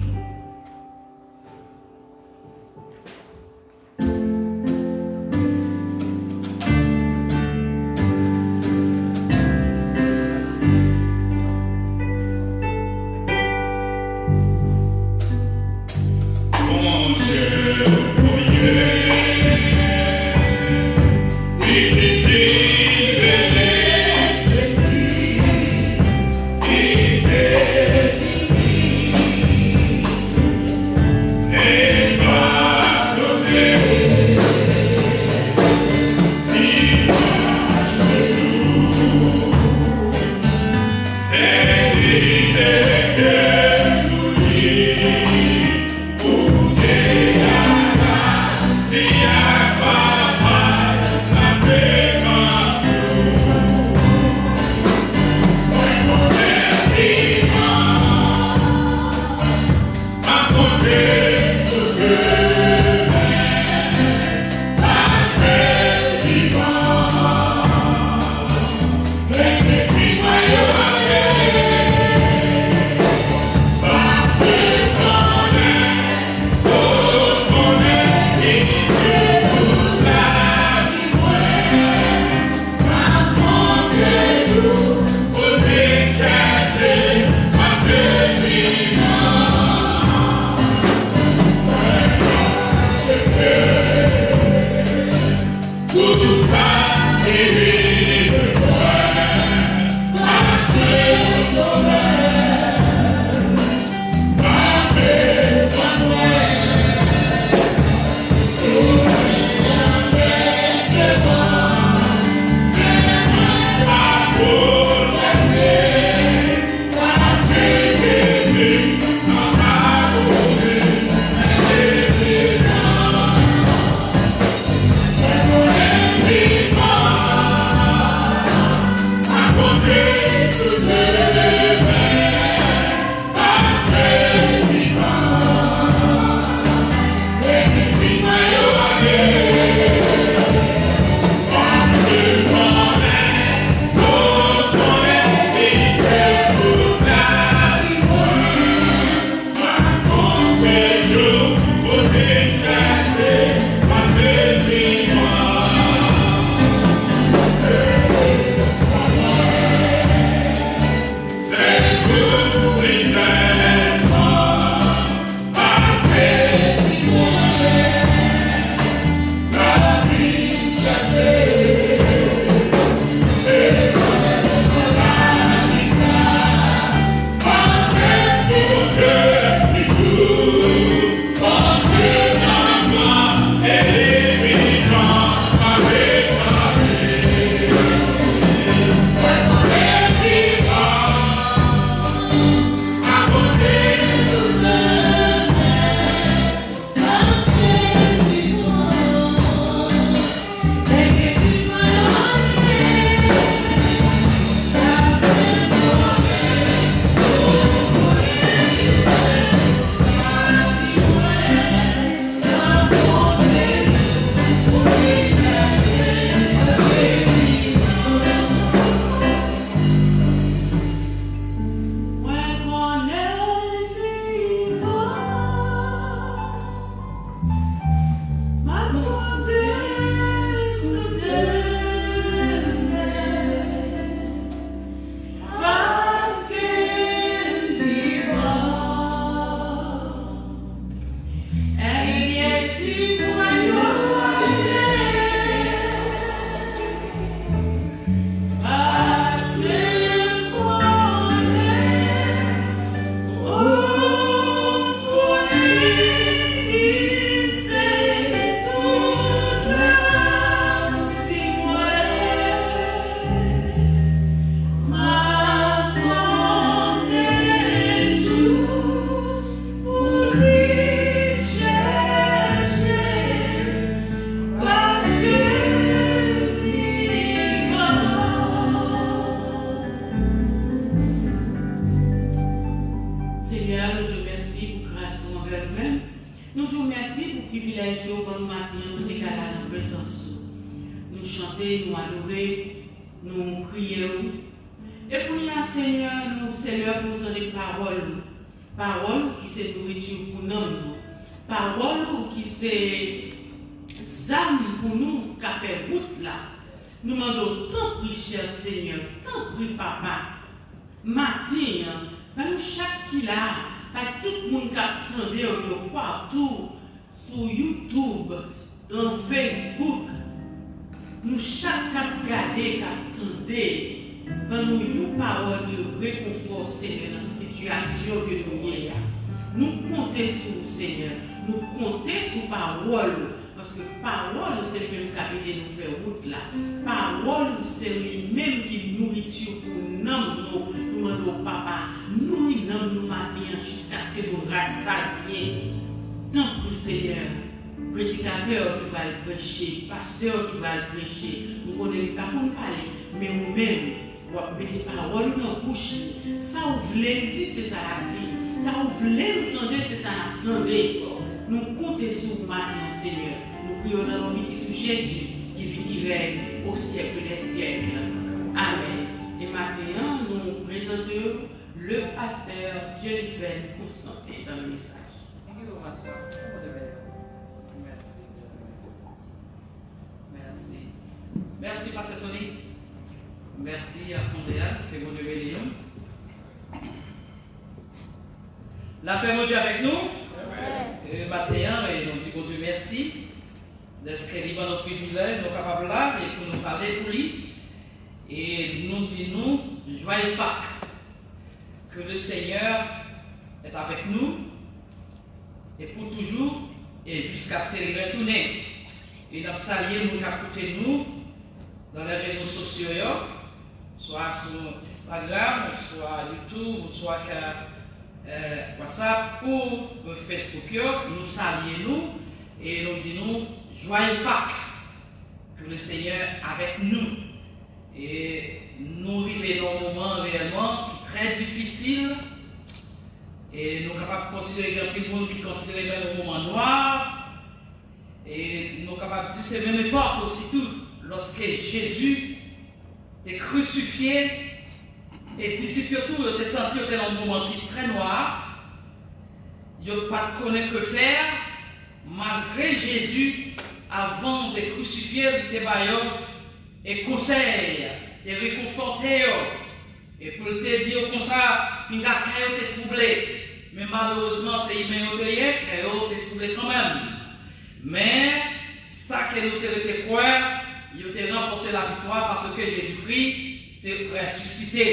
nou adore, nou priye w. E kounye a, Senyè, nou, se lè pou nou tande pawòl ou. Pawòl ou ki se nouriti pou nanm nou. Pawòl ou ki se zam pou nou ka fè wout la. Nou mande w, tanpri, chè Senyè, tanpri, Papa. Maten an, ban nou chak ki la, bay tout moun k ap tande w yo patou, sou YouTube, nan Facebook. Nou chak k ap gade, k ap tande, ban nou yon pawòl de rekonfò, Senyè, nan sitiyasyon ke nou ye a. Nou konte sou ou, Senyè. Nou konte sou pawòl ou, paske pawòl ou se li menm k ap ede nou fè wout la. Pawòl ou se li menm ki nouriti pou nanm nou. Nou mande w, Papa, nouri nanm nou maten an jiskaske nou rasazye. Tanpri, Senyè, predikatè ki pral preche, pastè ki pral preche, nou konnen li pa konn pale, men ou menm, w ap mete pawòl ou nan bouch li. Sa ou vle l di, se sa l ap di. Sa ou vle nou tande, se sa n ap tande. Nou konte sou ou maten an, Senyè. Nou priye w nan non pitit ou Jezi, ki viv, ki rèy o syèk dè syèk. Amèn. E maten an, nou prezante w le pasteur Jennifer Constantin dans le message. Thank you, Pastor. Mèsi. Mèsi. Mèsi, Pastè Tony. Mèsi, asanble a. Ke Bondye beni nou. Lapè Bondye avèk nou. E maten an, e nou di Bondye mèsi dèske li ban nou privilèj, nou kapab la, e pou nou pale pou li. E nou di nou, Joyeux Pâques. Que le Seigneur est avec nous, e pou toujou, e jiskaske li retounen. E n ap salye moun k ap koute nou nan lè rezo sosyo yo, swa sou Instagram, swa YouTube, swa ka, eh, WhatsApp ou Facebook yo. Nou salye nou e nou di nou, Joyeux Pâques, que le Seigneur avec nous. E nou rive nan yon moman reyèlman ki trè difisil. E nou kapab konsidere gen anpil moun ki konsidere menm yon moman nwa. E nou kapab di se menm epòk osi tou, lòske Jezi te krisifye, e disip yo tou, yo te santi yo te nan yon moman ki trè nwa. Yo pa t konnen ke fè, malgre Jezi, avan yo te krisifye l, li te ba yo e konsèy, te rekonfòte yo. E pou l te di yo konsa, pinga kè yo te twouble. Men malerezman, se imen yo te ye, kè yo te twouble kanmenm. Men, sa ke nou te rete kwè, yo te ranpòte laviktwa paske Jezikri te resisite.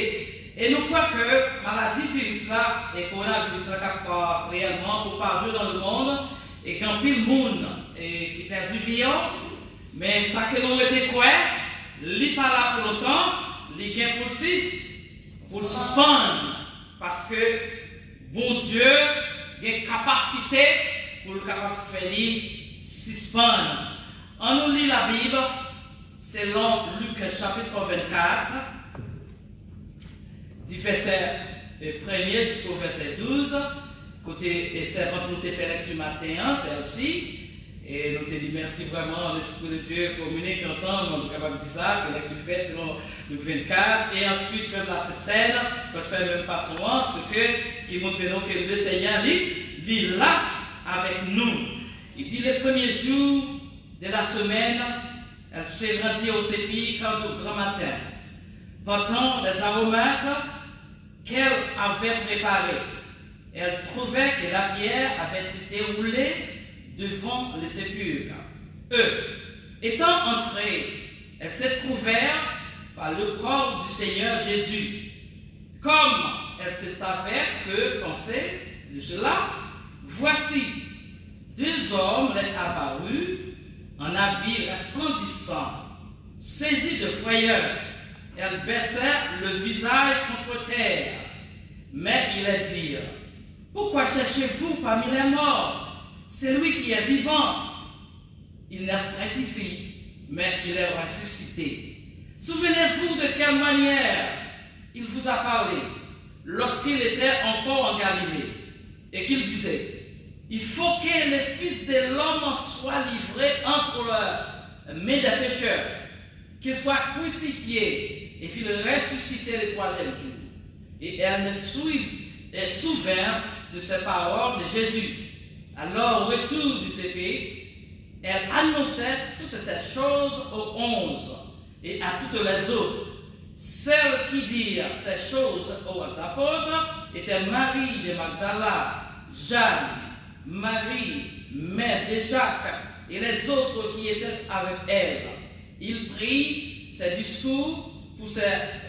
E nou kwè ke maladi viris la, e kowonaviris la k ap, euh, reyèlman pwopaje nan lemonn, e gen anpil moun, e ki pèdi vi yo, men sa ke nou rete kwè, li pa la pou lontan, li gen pou l sis-, pou l sispann, paske Bondye gen kapasite pou l kapab fè li sispann. Ann nou li Labib selon Lik chapit vennkat, di vèsè, eh, premye jisko vèsè douz, kote, eh, sèvant nou te fè lèkti maten an, sè Elsie, e nou te di mèsi vrèman, Lespri de Dye kominik ansanm, nou kapab di sa, ke lèkti fèt selon Lik vennkat, e answit menm Lasent Sèn, mwen fè menm fason an, se ke, ki montre nou ke le Senyè, li, li la avèk nou. Il dit, les premiers jours de la semaine, elle se rendit au sépulcre de grand matin, portant les aromates qu'elle avait préparés. Elle trouvait que la pierre avait été roulée devant le sépulcre. Eux, étant entrés, elles se trouvèrent par le corps du Seigneur Jésus. Comme elle se savait que penser de cela, voici, deux hommes leur apparurent en habits resplendissants, saisis de frayeur, elles baissèrent le visage contre terre. Mais ils leur dirent, pourquoi cherchez-vous parmi les morts celui qui est vivant ? Il n'est point ici, mais il est ressuscité. Souvenez-vous de quelle manière il vous a parlé lorsqu'il était encore en Galilée, et qu'il disait, il faut que le Fils de l'homme soit livré entre les mains des pécheurs, qu'il soit crucifié et qu'il ressuscite le troisième jour. Et elle ne souvint de ces paroles de Jésus. Alors, au retour du sépulcre, elle annonçait toutes ces choses aux onze et à toutes les autres. Celles qui dirent ces choses aux apôtres étaient Marie de Magdala, Jeanne, Marie, mère de Jacques, et les autres qui étaient avec elle. Il prit ses discours pour ses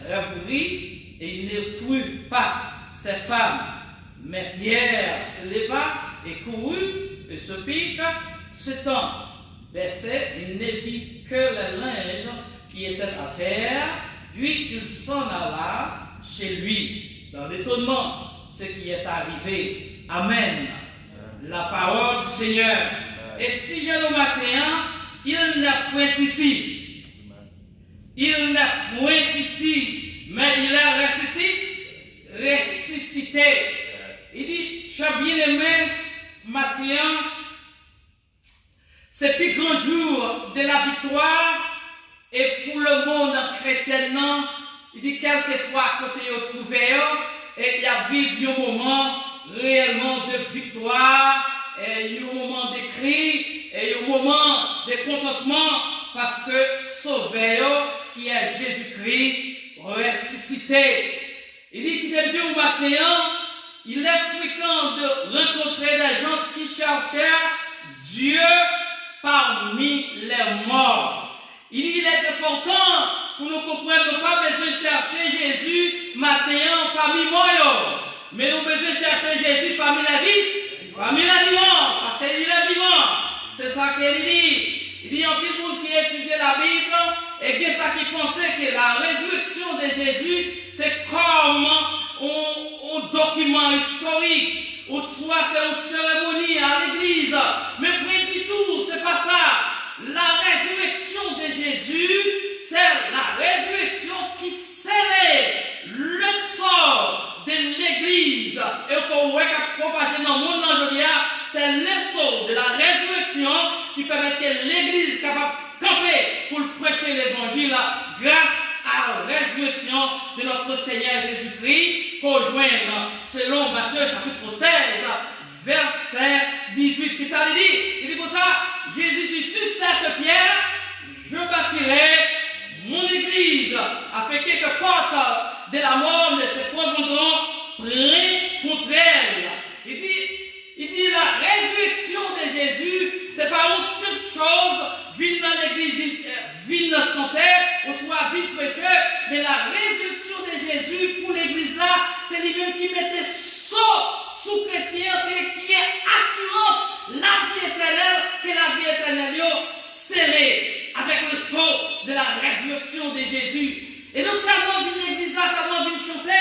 rêveries et il ne crut pas ces femmes. Mais Pierre se leva et courut au sépulcre. S'étant baissé, il ne vit que les linges qui étaient à terre, puis il s'en alla chez lui dans l'étonnement ce qui est arrivé. Amen. La parole du Seigneur. E sijè nou maten an, il n'est point ici. Il n'est point ici, mais il est ressusci-, ressuscité. Il dit, chè byeneme, maten an, se pi gran jou de la viktwa, e pou lemonn kretyen nan, li di, kèlkeswa kote yo twouve yo, e y ap viv yon moman reyèlman de viktwa, e yon moman de kri, e yon moman de kontantman, paske Sovè yo, ki è Jezikri, resisite. Li di, kite m di w maten an, il est fréquent de rencontrer des gens qui cherchèrent Dieu parmi les morts. Li di, il est important pou nou konprann, nou pa bezwen chèche Jezi maten an pami mò yo, men nou bezwen chèche Jezi pami lè vi, pami lè vivan, paske il est vivant. Se sa ke li di. Li di, anpil moun ki etidye Labib, e gen sa ki panse ke la résurrection de Jésus, se kòm yon, yon dokiman istorik, oswa se yon seremoni a legliz. Men pwen ditou, se pa sa. La résurrection de Jésus, c'est la résurrection qui scelle le sort de l'église. E ke w wè k ap pwopaje nan mond lan jodi a, se le sceau de la résurrection ki pèmèt ke legliz kapab kanpe pou l preche levanjil gras a rezireksyon de notre Seigneur Jésus-Christ, ke w jwenn selon Matthieu chapitre seize, vèsè dizuit. Kisa li di? Li di konsa, Jésus dit, sur cette pierre, je bâtirai mon église, afin que porte de la mort ne se prévaudront point contre elle. Li di, li di la résurrection de Jésus, se pa yon senp choz, vin nan legliz, vin, vin nan chante, oswa vin preche, men la résurrection de Jésus pou legliz la, se li menm ki mete so sou kretyen an, ki, ki gen asirans lavi etènèl, ke lavi etènèl yo sele avec le sceau de la résurrection de Jésus. E non sèlman vin legliz la, sèlman vin chante,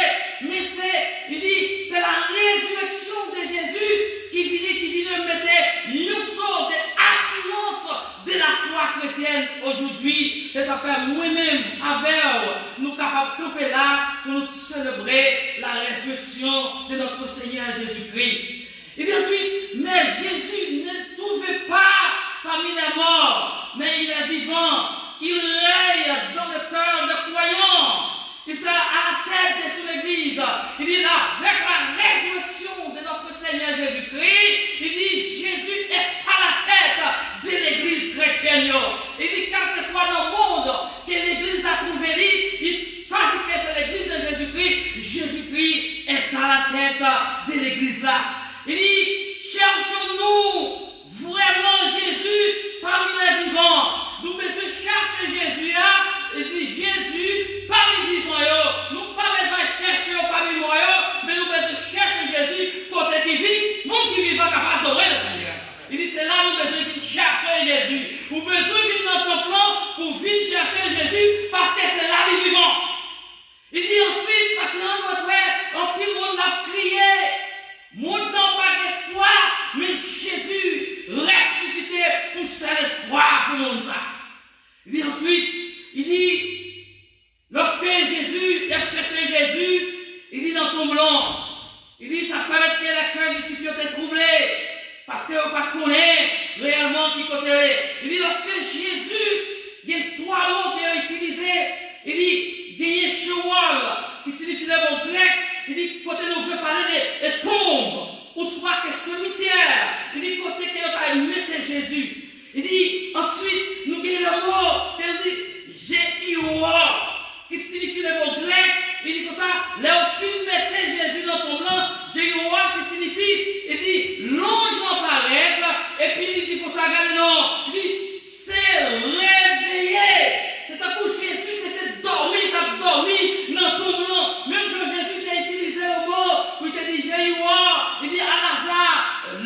men se, li di, se la résurrection de Jésus ki vini, ki vini mete yon so de asirans de la foi chrétienne aujourd'hui. E sa fè mwen menm avè w, nou kapab kanpe la pou nou selebre la résurrection de notre Seigneur Jésus-Christ. Il dit ensuite, mais Jésus ne trouve pas parmi les morts, mais il est vivant. Il règne dans le cœur des croyants. Il sera à la tête de son église. Il dit là, avec la résurrection de notre Seigneur Jésus-Christ, il dit, Jésus est à la tête de l'église chrétienne. Il dit, quel que soit le monde que l'église a trouvé, il s'agit que c'est l'église de Jésus-Christ. Jésus-Christ est à la tête de l'église là. Li di, chèche nou vrèman Jezi pami lè vivan. Nou bezwen chèche Jezi a, e di Jezi pami vivan yo. Nou pa bezwen chèche yo pami mò yo, men nou bezwen chèche Jezi kote ki vi, moun ki vivan kapab adore le Seigneur. Li di, se la nou bezwen vin chèche Jezi. Ou bezwen vin nan tanp lan pou vin chèche Jezi, paske se la li vivan. Li di answit, maten an nou wè anpil moun ap kriye, mond lan pa gen espwa, men Jezi resisite pou sèl espwa pou mond sa. Li di answit, li di, lòske Jezi, y ap chèche Jezi, li di nan tonm lan, li di sa pèmèt ke lè kè disip yo te twouble, paske yo pa t konnen reyèlman ki kote. Li di lòske Jezi, gen twa mo ke yo itilize, Li di, genyen Sheol, ki siyifi le mo grèk, li di, kote nou vle pale de, de tonb, oswa ke simityè, li di, kote ke yo ta mete Jezi. Li di, answit, nou gen le mo, ke nou di, Jeyiwa, ki siyifi le mo grèk, li di konsa, lè yo fin mete Jezi nan tonb lan, Jeyiwa, ki siyifi, li di, lonj lan parèt, epi li di konsa, gade non, li di, se reveye. Se tankou Jezi se te dòmi, l t ap dòmi nan tonb lan. Menm jan Jezi te itilize le mo pou l te di Jeyiwa, li di a Laza,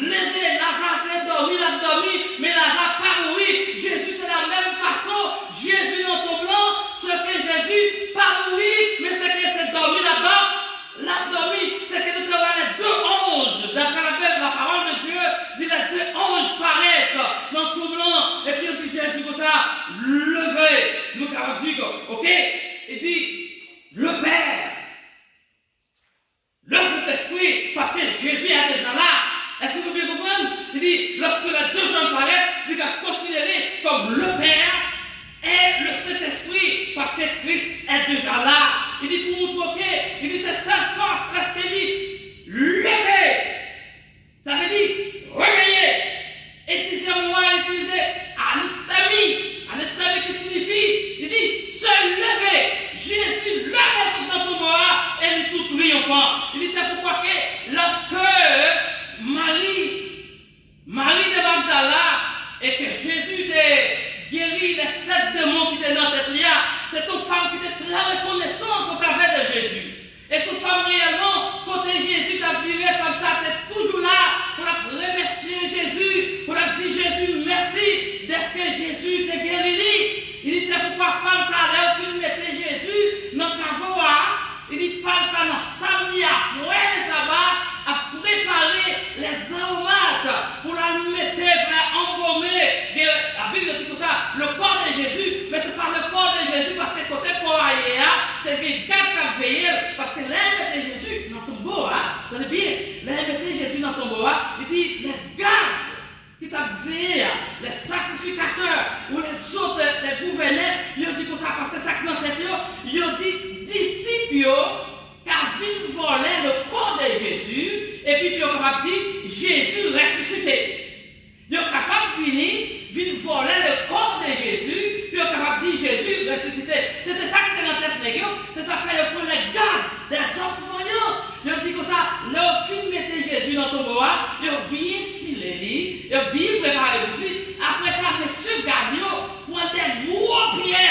leve, Laza se dòmi l ap dòmi, men Laza pa mouri. Jezi se la menm fason, Jezi nan tonb lan, se ke Jezi pa mouri, men se ke se dòmi l ap dòmi. L ap dòmi, se ke nou te wè les deux anges, d'après la Bible, la parole de Dieu dit les deux anges paraître nan tonb lan, epi yo di Jezi konsa, leve, nou kapab di, ok? Li di, le Père, le Saint-Esprit, paske Jezi a deja la. Èske nou byen konprann? Li di, lorsque les deux anges paraîtront, li ka konsidere kòm le Père, e le Sentespri, paske Kris è deja la. Li di pou montre ke, li di se sèl fòs, lèske li leve. Sa vle di, reveye. E dizyèm mo a itilize, anistemi. Anistemi ki siyifi, li di, se leve. Jezi leve sot nan tonbo a, e li tou triyonfan. Li di se poukwa ke, lòske Mari Mari de Magdala, e ke Jezi te geri les sept démons ki te nan tèt li a, se te yon fanm ki te trè rekonesan otravè de Jezi. E se yon fanm reyèlman, kote Jezi t ap vire, fanm sa te toujou la pou l ap remèsye Jezi, pou l ap di Jezi mèsi dèske Jezi te geri li. Li di se poukwa fanm sa, lè yo fin mete Jezi nan kavo a, li di fanm sa nan samdi apre le saba ap prepare les aromates pou l al mete, pou l al anbome. Gen, Labib di konsa, le corps de Jésus, men se pa le corps de Jésus, paske kote kò a ye a, te gen gad k ap veye l, paske lè yo mete Jezi nan tonbo a, tande byen, lè yo mete Jezi nan tonbo a, li di les gardes ki t ap veye a, les sacrificateurs ou lèzòt, les gouverneurs, yo di konsa, paske sa k nan tèt yo, yo di disip yo ka vin vòlè le corps de Jésus, epi pou yo kapab di Jezi resisite. Yo kapab vini, vin vòlè le corps de Jésus, pou yo kapab di Jezi resisite. Se te sa k te nan tèt nèg yo, se sa k fè yo pran les gardes, des hommes vaillants. Yo di konsa, lè yo fin mete Jezi nan tonbo a, yo byen sile li, yo byen prepare bouch li. Apre sa, mesye gad yo pran de gwo pyè,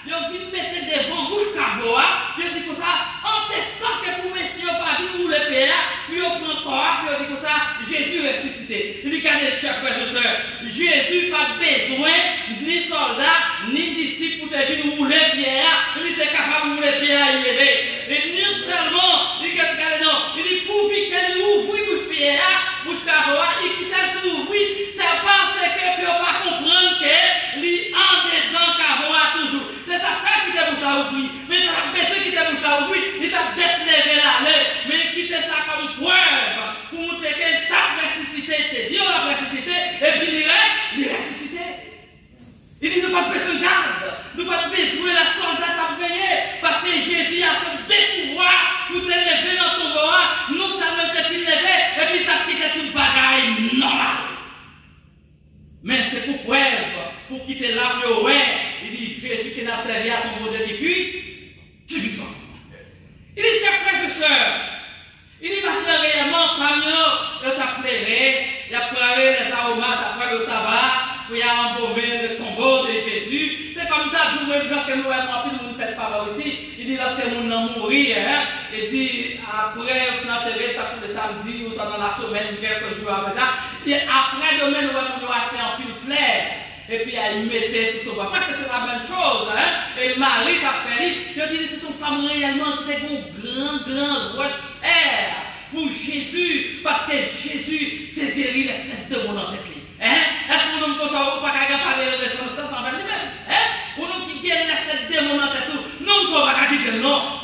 yo vin mete devan bouch kavo a, yo di konsa, antestan ke pou mesye yo pa vin woule pyè a, pou yo pran kò a, pou yo di konsa, Jezi resisite. Li di, gade, chè frè e sè, Jezi pa t bezwen ni sòlda, ni disip pou te vin woule pyè a, li te kapab woule pyè a, li leve. E non sèlman, li gade, gade non, li di pouvi ke li ouvri bouch pyè a, bouch kavo a, li kite l tou ouvri, se paske pou yo pa konprann ke li andedan kavo a toujou. Se sa k fè l kite bouch la ouvri. Men li pa t ap bezwen kite bouch la ouvri, li t ap jis leve l ale. Men li kite sa kòm prèv pou montre ke l t ap resisite, li te di yo l ap resisite, epi li re, li resisite. Li di nou pa t bezwen gad, nou pa t bezwen lè sòlda t ap veye, paske Jezi a se de pouvwa pou te leve nan tonbo a, non sèlman li te fin leve, epi li t ap kite tout bagay nòmal. Men se pou prèv, pou kite la pou yo wè, li di Jezi ke n ap sèvi a se yon Bondye ki pi, ki pwisan. Li di chè frè e sè, li di maten an reyèlman, fanm yo, yo t ap plere, y ap prepare les aromates, apre le saba, pou y a anbome le tombeau de Jésus. Se kòm ta di w menm jan ke nou wè anpil moun fèt pa bò isi, li di lòske moun nan mouri, en, li di apre yo fin antere, tankou le samdi, oswa nan lasemèn, kèlke jou apre sa, e apre demen, nou wè moun yo achte anpil flè, epi al mete sou tonbo a. Prèske se la menm choz, en, e Mari t ap fè li, yo di li se yon fanm reyèlman ki te gen yon gran, gran respè pou Jezi, paske Jezi te geri les sept démons nan tèt li. En? Èske yon nonm konsa ou pa ka gen pale de rekonesans anvè li menm? En? Yon nonm ki geri les sept démons nan tèt ou, nonm sa ou pa ka kite l non.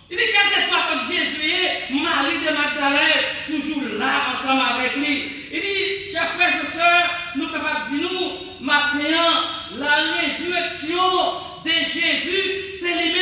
Li di kèlkeswa kot Jezi ye, Mari de Magdalen toujou la ansanm avèk li. Li di, chè frè e sè, nou kapab di nou, maten an, la résurrection de Jésus, se li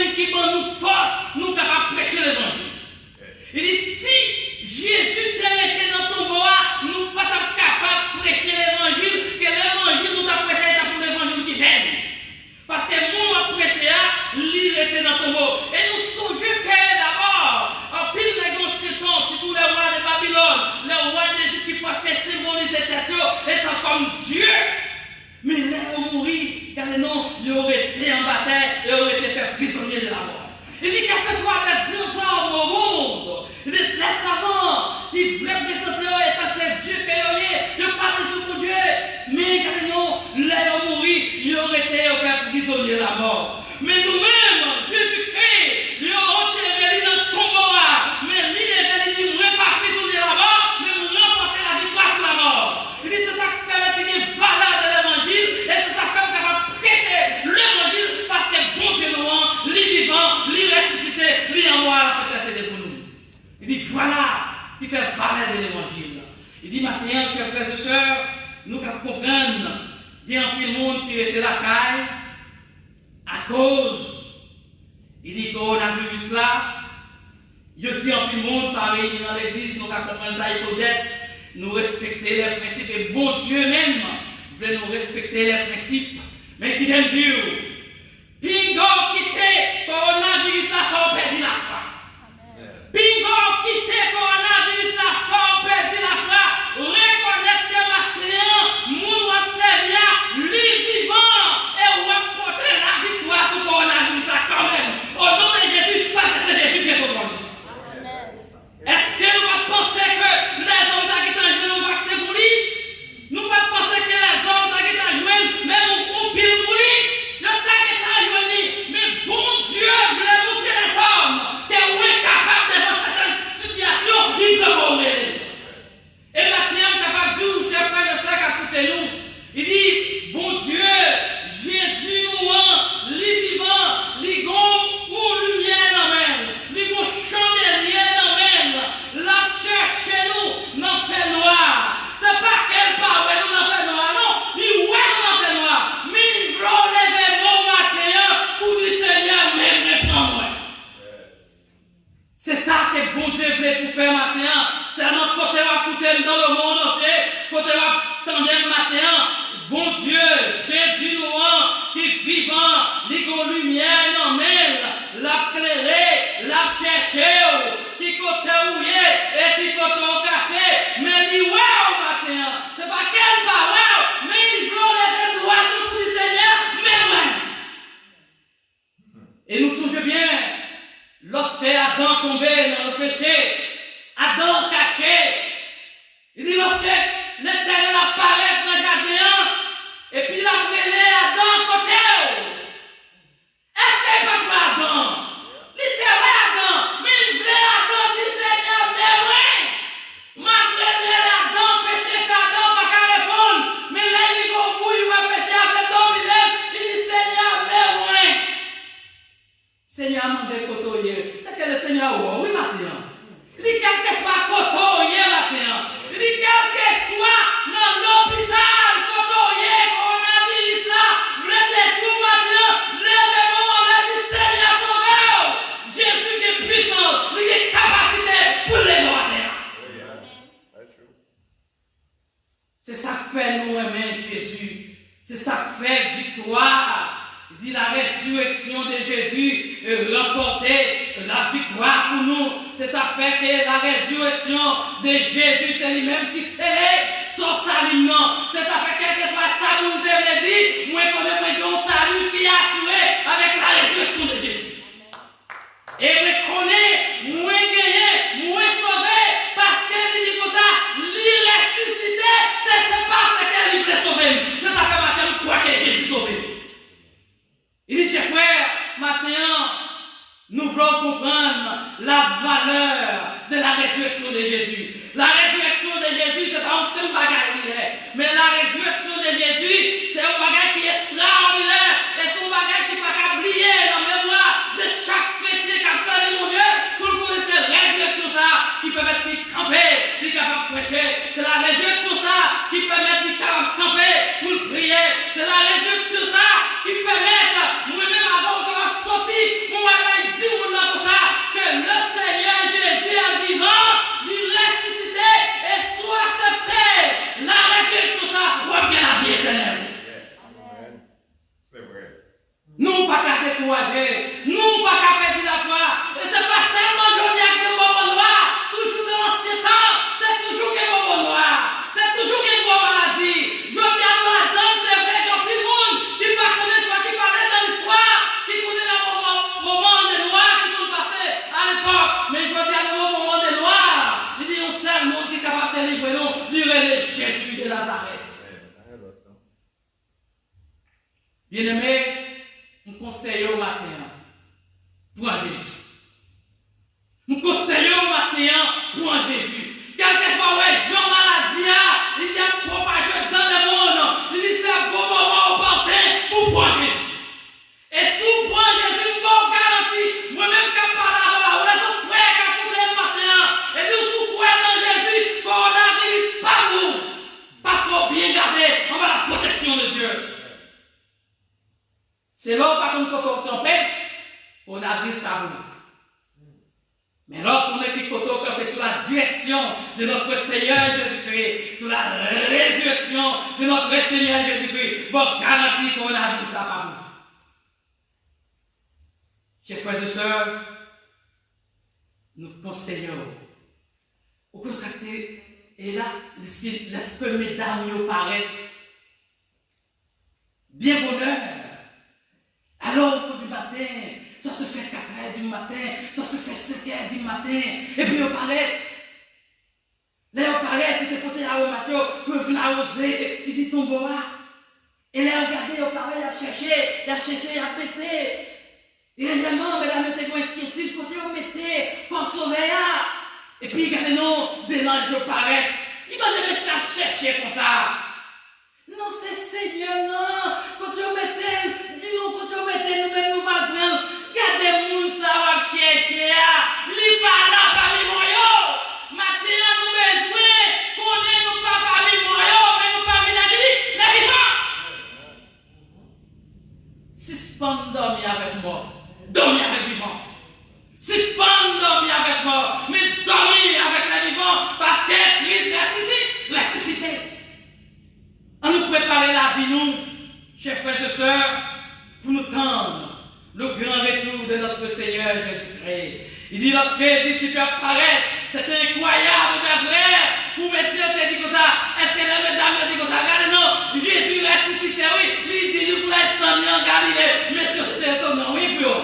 Men nou menm, Jezikri, yo antere li nan tonbo a, men li leve, li di, "Mwen pa prizonye lamò, men m ranpòte laviktwa sou lamò." Li di, "Se sa k pèmèt li gen valè de levanjil, e se sa k fè m kapab preche levanjil, paske Bondye nou an, li vivan, li resisite, li anwo a, l ap entèsede pou nou." Li di, vwala ki fè valè de levanjil. Li di, maten an, chè frè e sè, nou ka konprann, gen anpil moun ki rete lakay akoz, li di, kowonaviris la, yo di anpil moun pa reyini nan legliz, nou ka konprann sa, il faut d'être, nou respekte lè prensip, e Bondye menm vle nou respekte lè prensip. Men kite m di w, pinga w kite kowonaviris la fè w pèdi lafwa. Pinga w kite kowonaviris la fè w pèdi lafwa. Rekonèt ke maten an, moun w ap sèvi a, li vivan, e w ap pote laviktwa sou kowonaviris la kanmenm. O non de Jezi, paske se Jezi ki gen kontwòl li. Èske nou pa t panse ke lèzòm ta gentan jwenn yon vaksen pou li? Nou pa t panse ke lèzòm ta gentan jwenn menm yon, yon pil pou li? Yo ta gentan jwenn li, men Bondye vle montre lèzòm ke ou enkapab devan sètèn sitiyasyon, li vle pou ou rele. E maten an, m kapab di w, chè frè e sè k ap koute nou, li di, Bondye, Jezi nou an, li vivan, li gon yon limyè nan men l, li gon chandelye nan men l, l ap chèche nou nan fènwa. Se pa ke l pa wè nou nan fènwa, non, li wè nou nan fènwa, men li vle w leve men w maten an pou di, Senyè, men mwen, pran mwen. Se sa ke Bondye vle pou fè maten an. Sèlman kote w ap koute m dans le monde entier, kote w ap tande m maten an, Bondye, Jezi nou an, ki vivan, li gon limyè nan men l, l ap klere, l ap chèche w, ki kote w ye e ki kote w kache, men li wè w maten an. Se pa ke l pa wè w, men li vle w leve dwat ou pou di, Senyè, men mwen. E nou sonje byen, lòske Adan tonbe nan lepeche, Adan kache. Li di, lòske Letènèl ap parèt nan jaden an, epi l ap rele, Adan, kote w? Èske l pa t wè Adan? Li te wè Adan, men l vle Adan di, Senyè, men mwen. Malgre l rele Adan, peche fè Adan pa ka reponn. Men lè l rive o bout, li wè peche a vle domine l, li di, Senyè, men mwen. Senyè a mande kote w ye. Se ke le Senyè wè w, wi, maten an. Li di, kèlkeswa kote w ye maten an. Li di, kèlkeswa nan lopital kote w ye, kowonaviris la vle detwi w maten an, leve men w anlè, di, Senyè, sove w. Jezi gen pwisans, li gen kapasite pou l leve w atè a. Se sa k fè nou renmen Jezi. Se sa k fè viktwa, di la résurrection de Jésus, e, ranpòte laviktwa pou nou. Se sa k fè ke la résurrection de Jésus, se li menm ki sele so sali m nan. Se sa k fè, kèlkeswa sa moun te vle di, mwen konnen mwen gen yon sali ki asire avèk la résurrection de Jésus. E mwen konnen, mwen genyen, mwen sove, paske li di konsa, li resisite, se, se paske li vle sove m. Se sa k fè maten an m kwè ke Jezi sove m. Li di, chè frè, maten an, nou vle w konprann la valeur de la résurrection de Jésus. La résurrection de Jésus, se pa yon senp bagay li ye. Men la résurrection de Jésus, se yon bagay ki estrawòdinè, e se yon bagay ki pa ka bliye nan memwa de chak kretyen k ap sèvi Bondye, pou l konnen se rezireksyon sa a ki pèmèt li kanpe, li kapab preche. Se la rezireksyon sa a ki pèmèt li kapab kanpe pou l priye. Se la rezireksyon sa a ki pèmèt mwen menm avè w kapab soti pou mwen bay di moun nan konsa ke le Seigneur Jésus est vivant, li resisite, e si w aksepte la rezireksyon sa a, w ap gen lavi etènèl. Yes. Amen. Se vre. Nou pa ka dekouraje, nou pa ka pèdi lafwa. E se pa sèlman jodi a k gen bobo nwa, toujou nan ansyen tan, te toujou gen bobo nwa, te toujou gen gwo maladi. Jodi a nou ladan l, se vre, gen anpil moun ki pa konnen swa ki pale nan listwa, ki konnen nan moman, moman de nwa ki konn pase alepòk. Men jodi a, nan moman de nwa, li gen yon sèl moun ki kapab delivre nou, li rele Jezi de Nazarèt. Byeneme, m konsèy konseye w maten an, pran Jezi. M konseye w maten an, pran Jezi. Kèlkeswa w wè jan maladi a, li ap pwopaje dans le monde, li di se ap gon moman opòten pou w pran Jezi. E si w pran Jezi, m ba w garanti, mwen menm k ap pale avè w la, ou lèzòt frè k ap koute m maten an, e di w si w kwè nan Jezi, kowonaviris pa pou ou, paske w byen gade anba la protection de Dieu. Se lè w pa konn kote w kanpe, kowonaviris ka pou ou. Men lè w konnen ki kote w kanpe sou la direksyon de notre Seigneur Jésus-Christ, sou la résurrection de notre Seigneur Jésus-Christ, bon, garanti kowonaviris la pa pou ou. Chè frè e sè, nou konseye w. Ou konsa te, e la, lèske, lèske medam yo parèt, byen bonè. Alò, pou di maten, sa se fè katrè di maten, sa se fè senkè di maten, epi yo parèt. Lè yo parèt, yo te pote awomat yo pou yo vin awoze, li di tonbo a. E lè yo gade, yo pa wè, y ap chèche, y ap chèche, y ap bese. E reyèlman, medam yo te gen enkyetid kote yo mete kò sovè a. Epi gade non, de zanj yo parèt. Li mande mesye a chèche konsa. Non, se Senyè nan. Kote yo mete l? Di nou kote yo mete l, nou menm nou va l pran l. Gade moun sa w ap chèche a. Li pa la pami mò yo. Maten an, nou bezwen konnen nou pa pami mò yo, men nou pami lè vivan. Sispann dòmi avèk mò. Dòmi avèk vivan. Sispann dòmi avèk mò, men dòmi avèk lè vivan, paske Kris resisi-, resisite. Ann nou prepare lavi nou, chè frè e sè, pou nou tann le grand retour de notre Seigneur Jésus-Christ. Li di, lòske disip yo ap parèt, se te enkwayab, men vrè, pou mesye yo te di konsa, èske lè medam yo di konsa, gade non, Jezi resisite, wi, li di nou pou n al tann li an Galile, mesye yo se te etonan, wi, pou yo.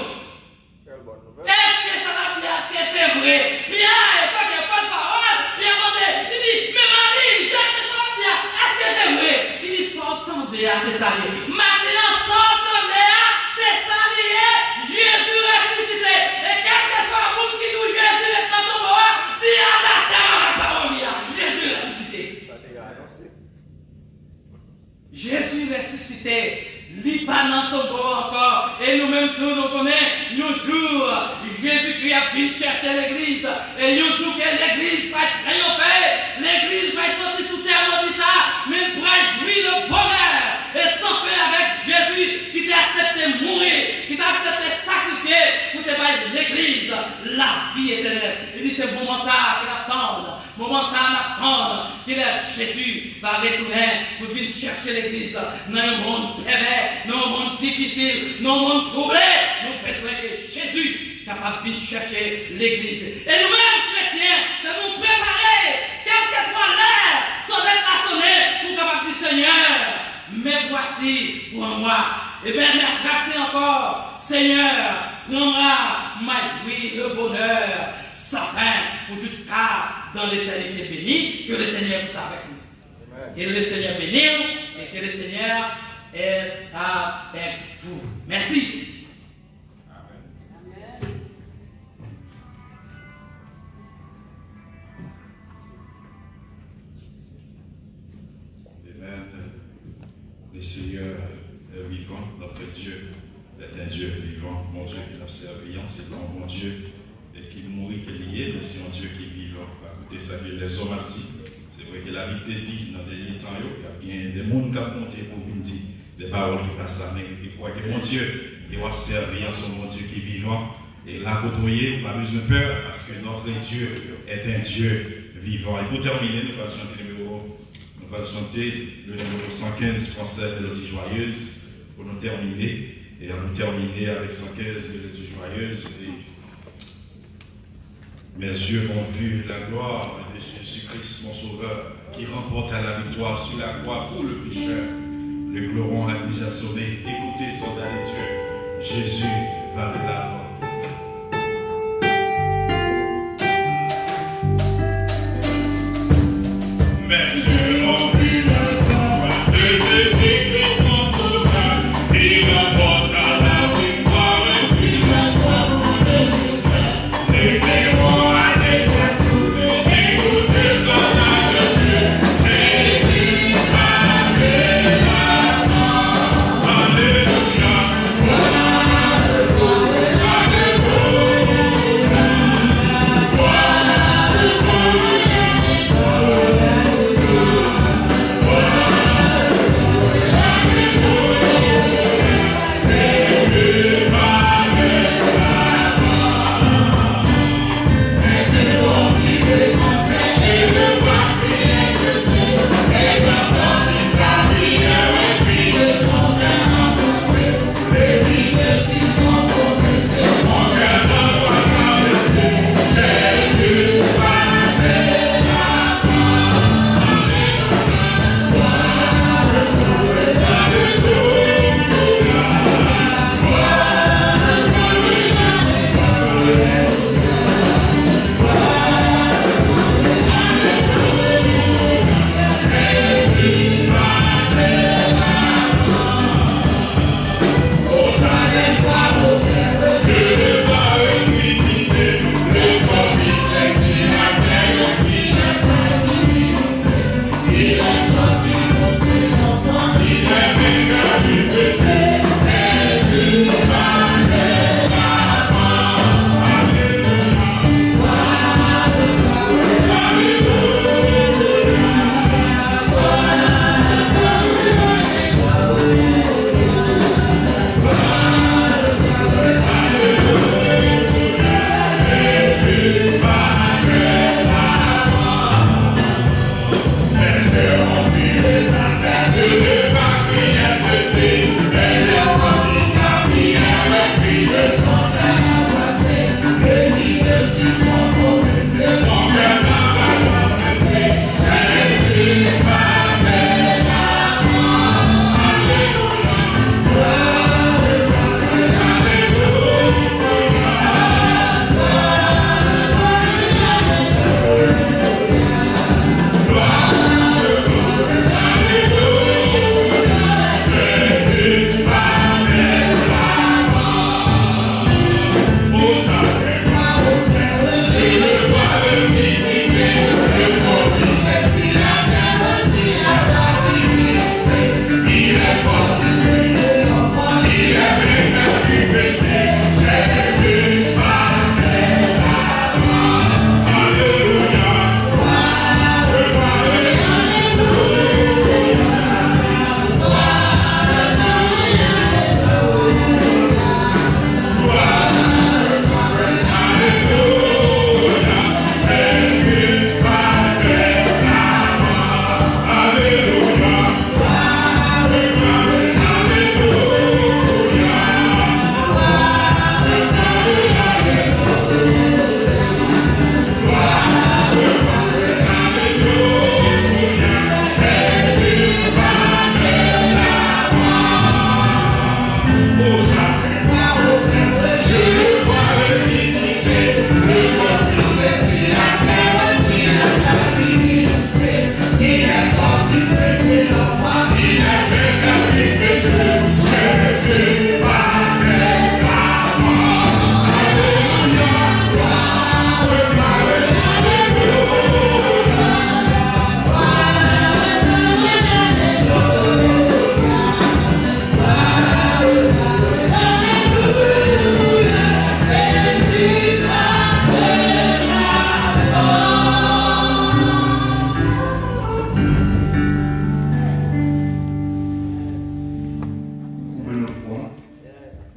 Èske sa l ap di a, èske se vre? Pyè, tanke pòtpawòl, Pyè mande, li di, men Mari, Jacques, men sa w ap di a, èske se vre? Li di, sa w tande a, se sa l ye. Maten an, sa w tande a, se sa li ye. Jezi resisite. E kèlkeswa moun ki di w Jezi ret nan tonbo a, di a, atè avèk pawòl li a. Jezi resisite. Jezi resisite, li pa nan tonbo ankò. E nou menm tou, nou konnen, yon jou, Jezikri ap vin chèche legliz. E yon jou ke legliz pral triyonfe, legliz pral soti sou tè modi sa, men l pral jwi le bonè e san fen avèk Jezi ki te aksepte mouri, ki te aksepte sakrifye pou te bay legliz lavi etènèl. Li di se moman sa ke l ap tann. Moman sa a n ap tann, ki lè Jezi va retounen pou vin chèche legliz nan yon mond pèvè, nan yon mond difisil, nan yon mond twouble. Nou bezwen ke Jezi kapab vin chèche legliz. E nou menm, kretyen, se pou nou prepare, kèlkeswa lè sonèt la sonnen, pou w kapab di, Senyè, me voici, pran mwa. Ebyen, mèsi ankò, Senyè, pran mwa, m a jwi le bonè san fen pou jiska dans l'éternité bénie. Que le Seigneur vous avec nous. Que le Seigneur bénisse et que le Seigneur est avec vous. Merci. Amen. Le Seigneur est vivant, notre Dieu est un Dieu vivant. Bondye ke n ap sèvi an, se pa yon Bondye e ki mouri ke li ye, men se yon Dye ki vivan. Pa koute sa ke lèzòm ap di. Se vre ke Labib te di, nan dènye tan yo, y ap gen de moun k ap monte pou vin di de pawòl ki pa sa, men rete kwè ke Bondye ke w ap sèvi an se yon Bondye ki vivan. E la kote w ye, ou pa bezwen pè, paske notre Dieu est un Dieu vivant. E pou tèmine, nou pral chante nimewo, nou pral chante le numéro cent quinze, Française Mélodie Joyeuse, pou nou tèmine. E an nou tèmine avèk cent quinze, Mélodie Joyeuse. Et mes yeux ont vu la gloire de Jésus-Christ, mon Sauveur, qui remporta la victoire sur la croix pour le pécheur. Le clairon a déjà sonné. Écoutez, soldats de Dieu, Jésus va de l'avant. Mes yeux ont vu la gloire de Jésus-Christ, mon Sauveur, qui remporta la victoire.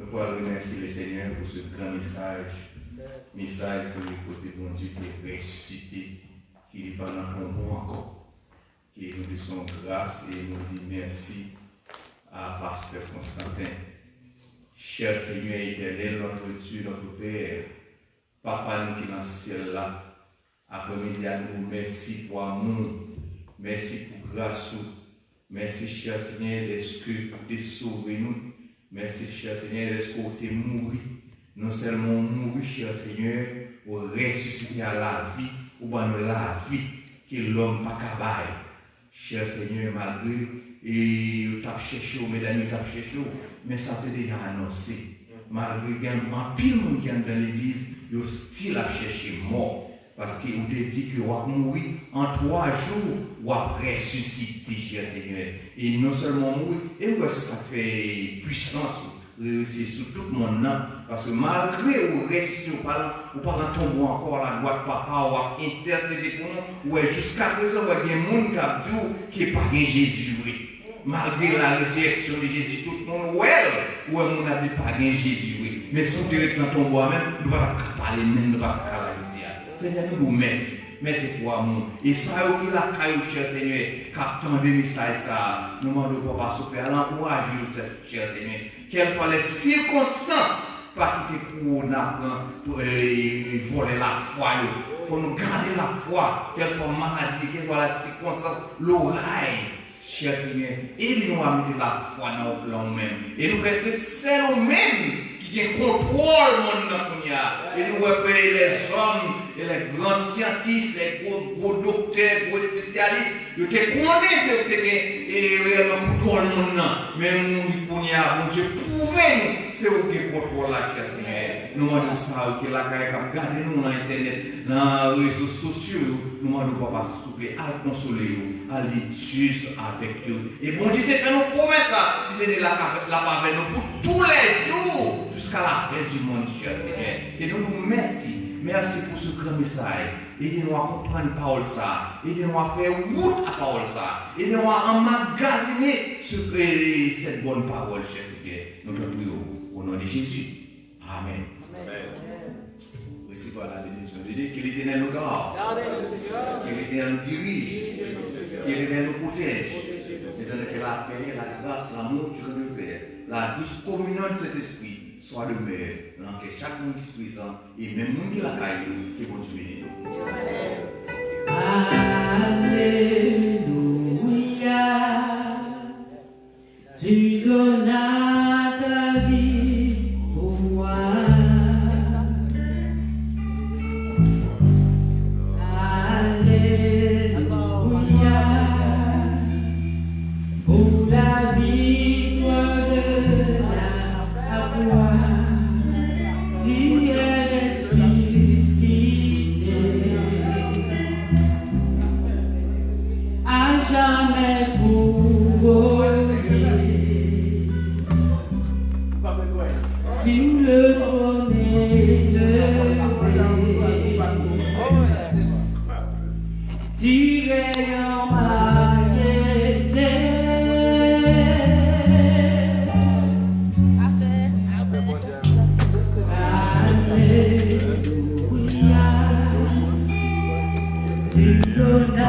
Nou pral remèsye Lesenyè pou se gran mesaj, mesaj pou li kote Bondye te resisite, ki li pa nan tonbo ankò. Ke nou te son gras e nou di mèsi a Pastè Constantin. Chè Senyè Etènèl, notre Dieu, notre Père, Papa nou ki nan syèl la, aprèmidi a nou di w mèsi pou amou w, mèsi pou gras ou, mèsi, chè Senyè, dèske ou te sove nou, mèsi, chè Senyè, dèske ou te mouri, non sèlman ou mouri, chè Senyè, ou resisite a lavi, ou ban nou lavi ke lòm pa ka bay. Chè Senyè, malgre e yo t ap chèche w, medam yo t ap chèche w, men sa te deja anonse. Malgre gen anpil moun ki anndan legliz, yo still ap chèche mò. Paske ou te di ke w ap mouri, an twa jou, w ap resisite, chè Senyè. E non sèlman w mouri, e m kwè se sa k fè pwisans ou reyisi sou tout mond nan, paske malgre ou resisite, ou pa, ou pa nan tonbo ankò, aladwat Papa w ap entèsede pou nou. Ou wè, jiskaprezan, ou wè gen moun k ap di w ke pa gen Jezi vre. Malgre la résurrection de Jésus, tout moun wè l, ou wè moun ap di pa gen Jezi vre. Men si w te ret nan tonbo a menm, nou pa t ap ka pale menm, nou pa t ap ka la jodi a. Senyè, nou di w mèsi. Mèsi pou amou w. E sa yo ki lakay ou, chè Senyè, k ap tande mesaj sa a, nou mande w, Papa, souple, al ankouraje yo, chè Senyè. Kèlswa lè sikonstans, pa kite kowona pran, e, vòlè lafwa yo. Fò nou gade lafwa, kèlswa maladi, kèlswa lè sikonstans, loray. Chè Senyè, ede nou a mete lafwa nan ou, nan ou menm. E nou kwè se sèl ou menm ki gen kontwòl mond nan kounye a. E nou wè, pè, lèzòm, e lè gran syantis, lè gwo, gwo doktè, gwo espesyalis, yo te konnen se yo ki te gen, e, reyèlman kontwòl mond nan. Men nou, kounye a, Bondye pwouve nou se ou ki gen kontwòl la, chè Senyè. Nou mande w sa, ou ki lakay, k ap gade nou nan entènèt, nan rezo sosyo yo, nou mande w, Papa, souple, al konsole yo, al di, Dieu est avec eux. E Bondye te fè nou pwomès la, li te di l ap, l ap avèk nou pou tou lè jou, jiska la fen di mond, chè Senyè. E nou di w mèsi, mèsi pou se gran mesaj. Ede nou a konprann pawòl sa a. Ede nou a fè wout a pawòl sa a. Ede nou a anmagazine se, e, cette bonne parole, chè Senyè. Nou te priye w, au nom de Jésus. Amen. Amen. Recevoir la bénédiction de Dieu. Que l'Éternel nous garde. Que l'Éternel nous dirige. Que l'Éternel nous protège. Étant que la paix, la grâce, l'amour du Dieu de Père, la douce communion de Saint-Esprit soit demeure dans le cœur chaque monde ici présent et même monde qui la caillou, que Bondye béni nou. Alléluia. Tu donnas ta vie pour moi. Alléluia. Pour la victoire de la croix, tu es ressuscité. À jamais couronné sur le trône élevé. Tu règnes en majesté. Alléluia. Tu donnes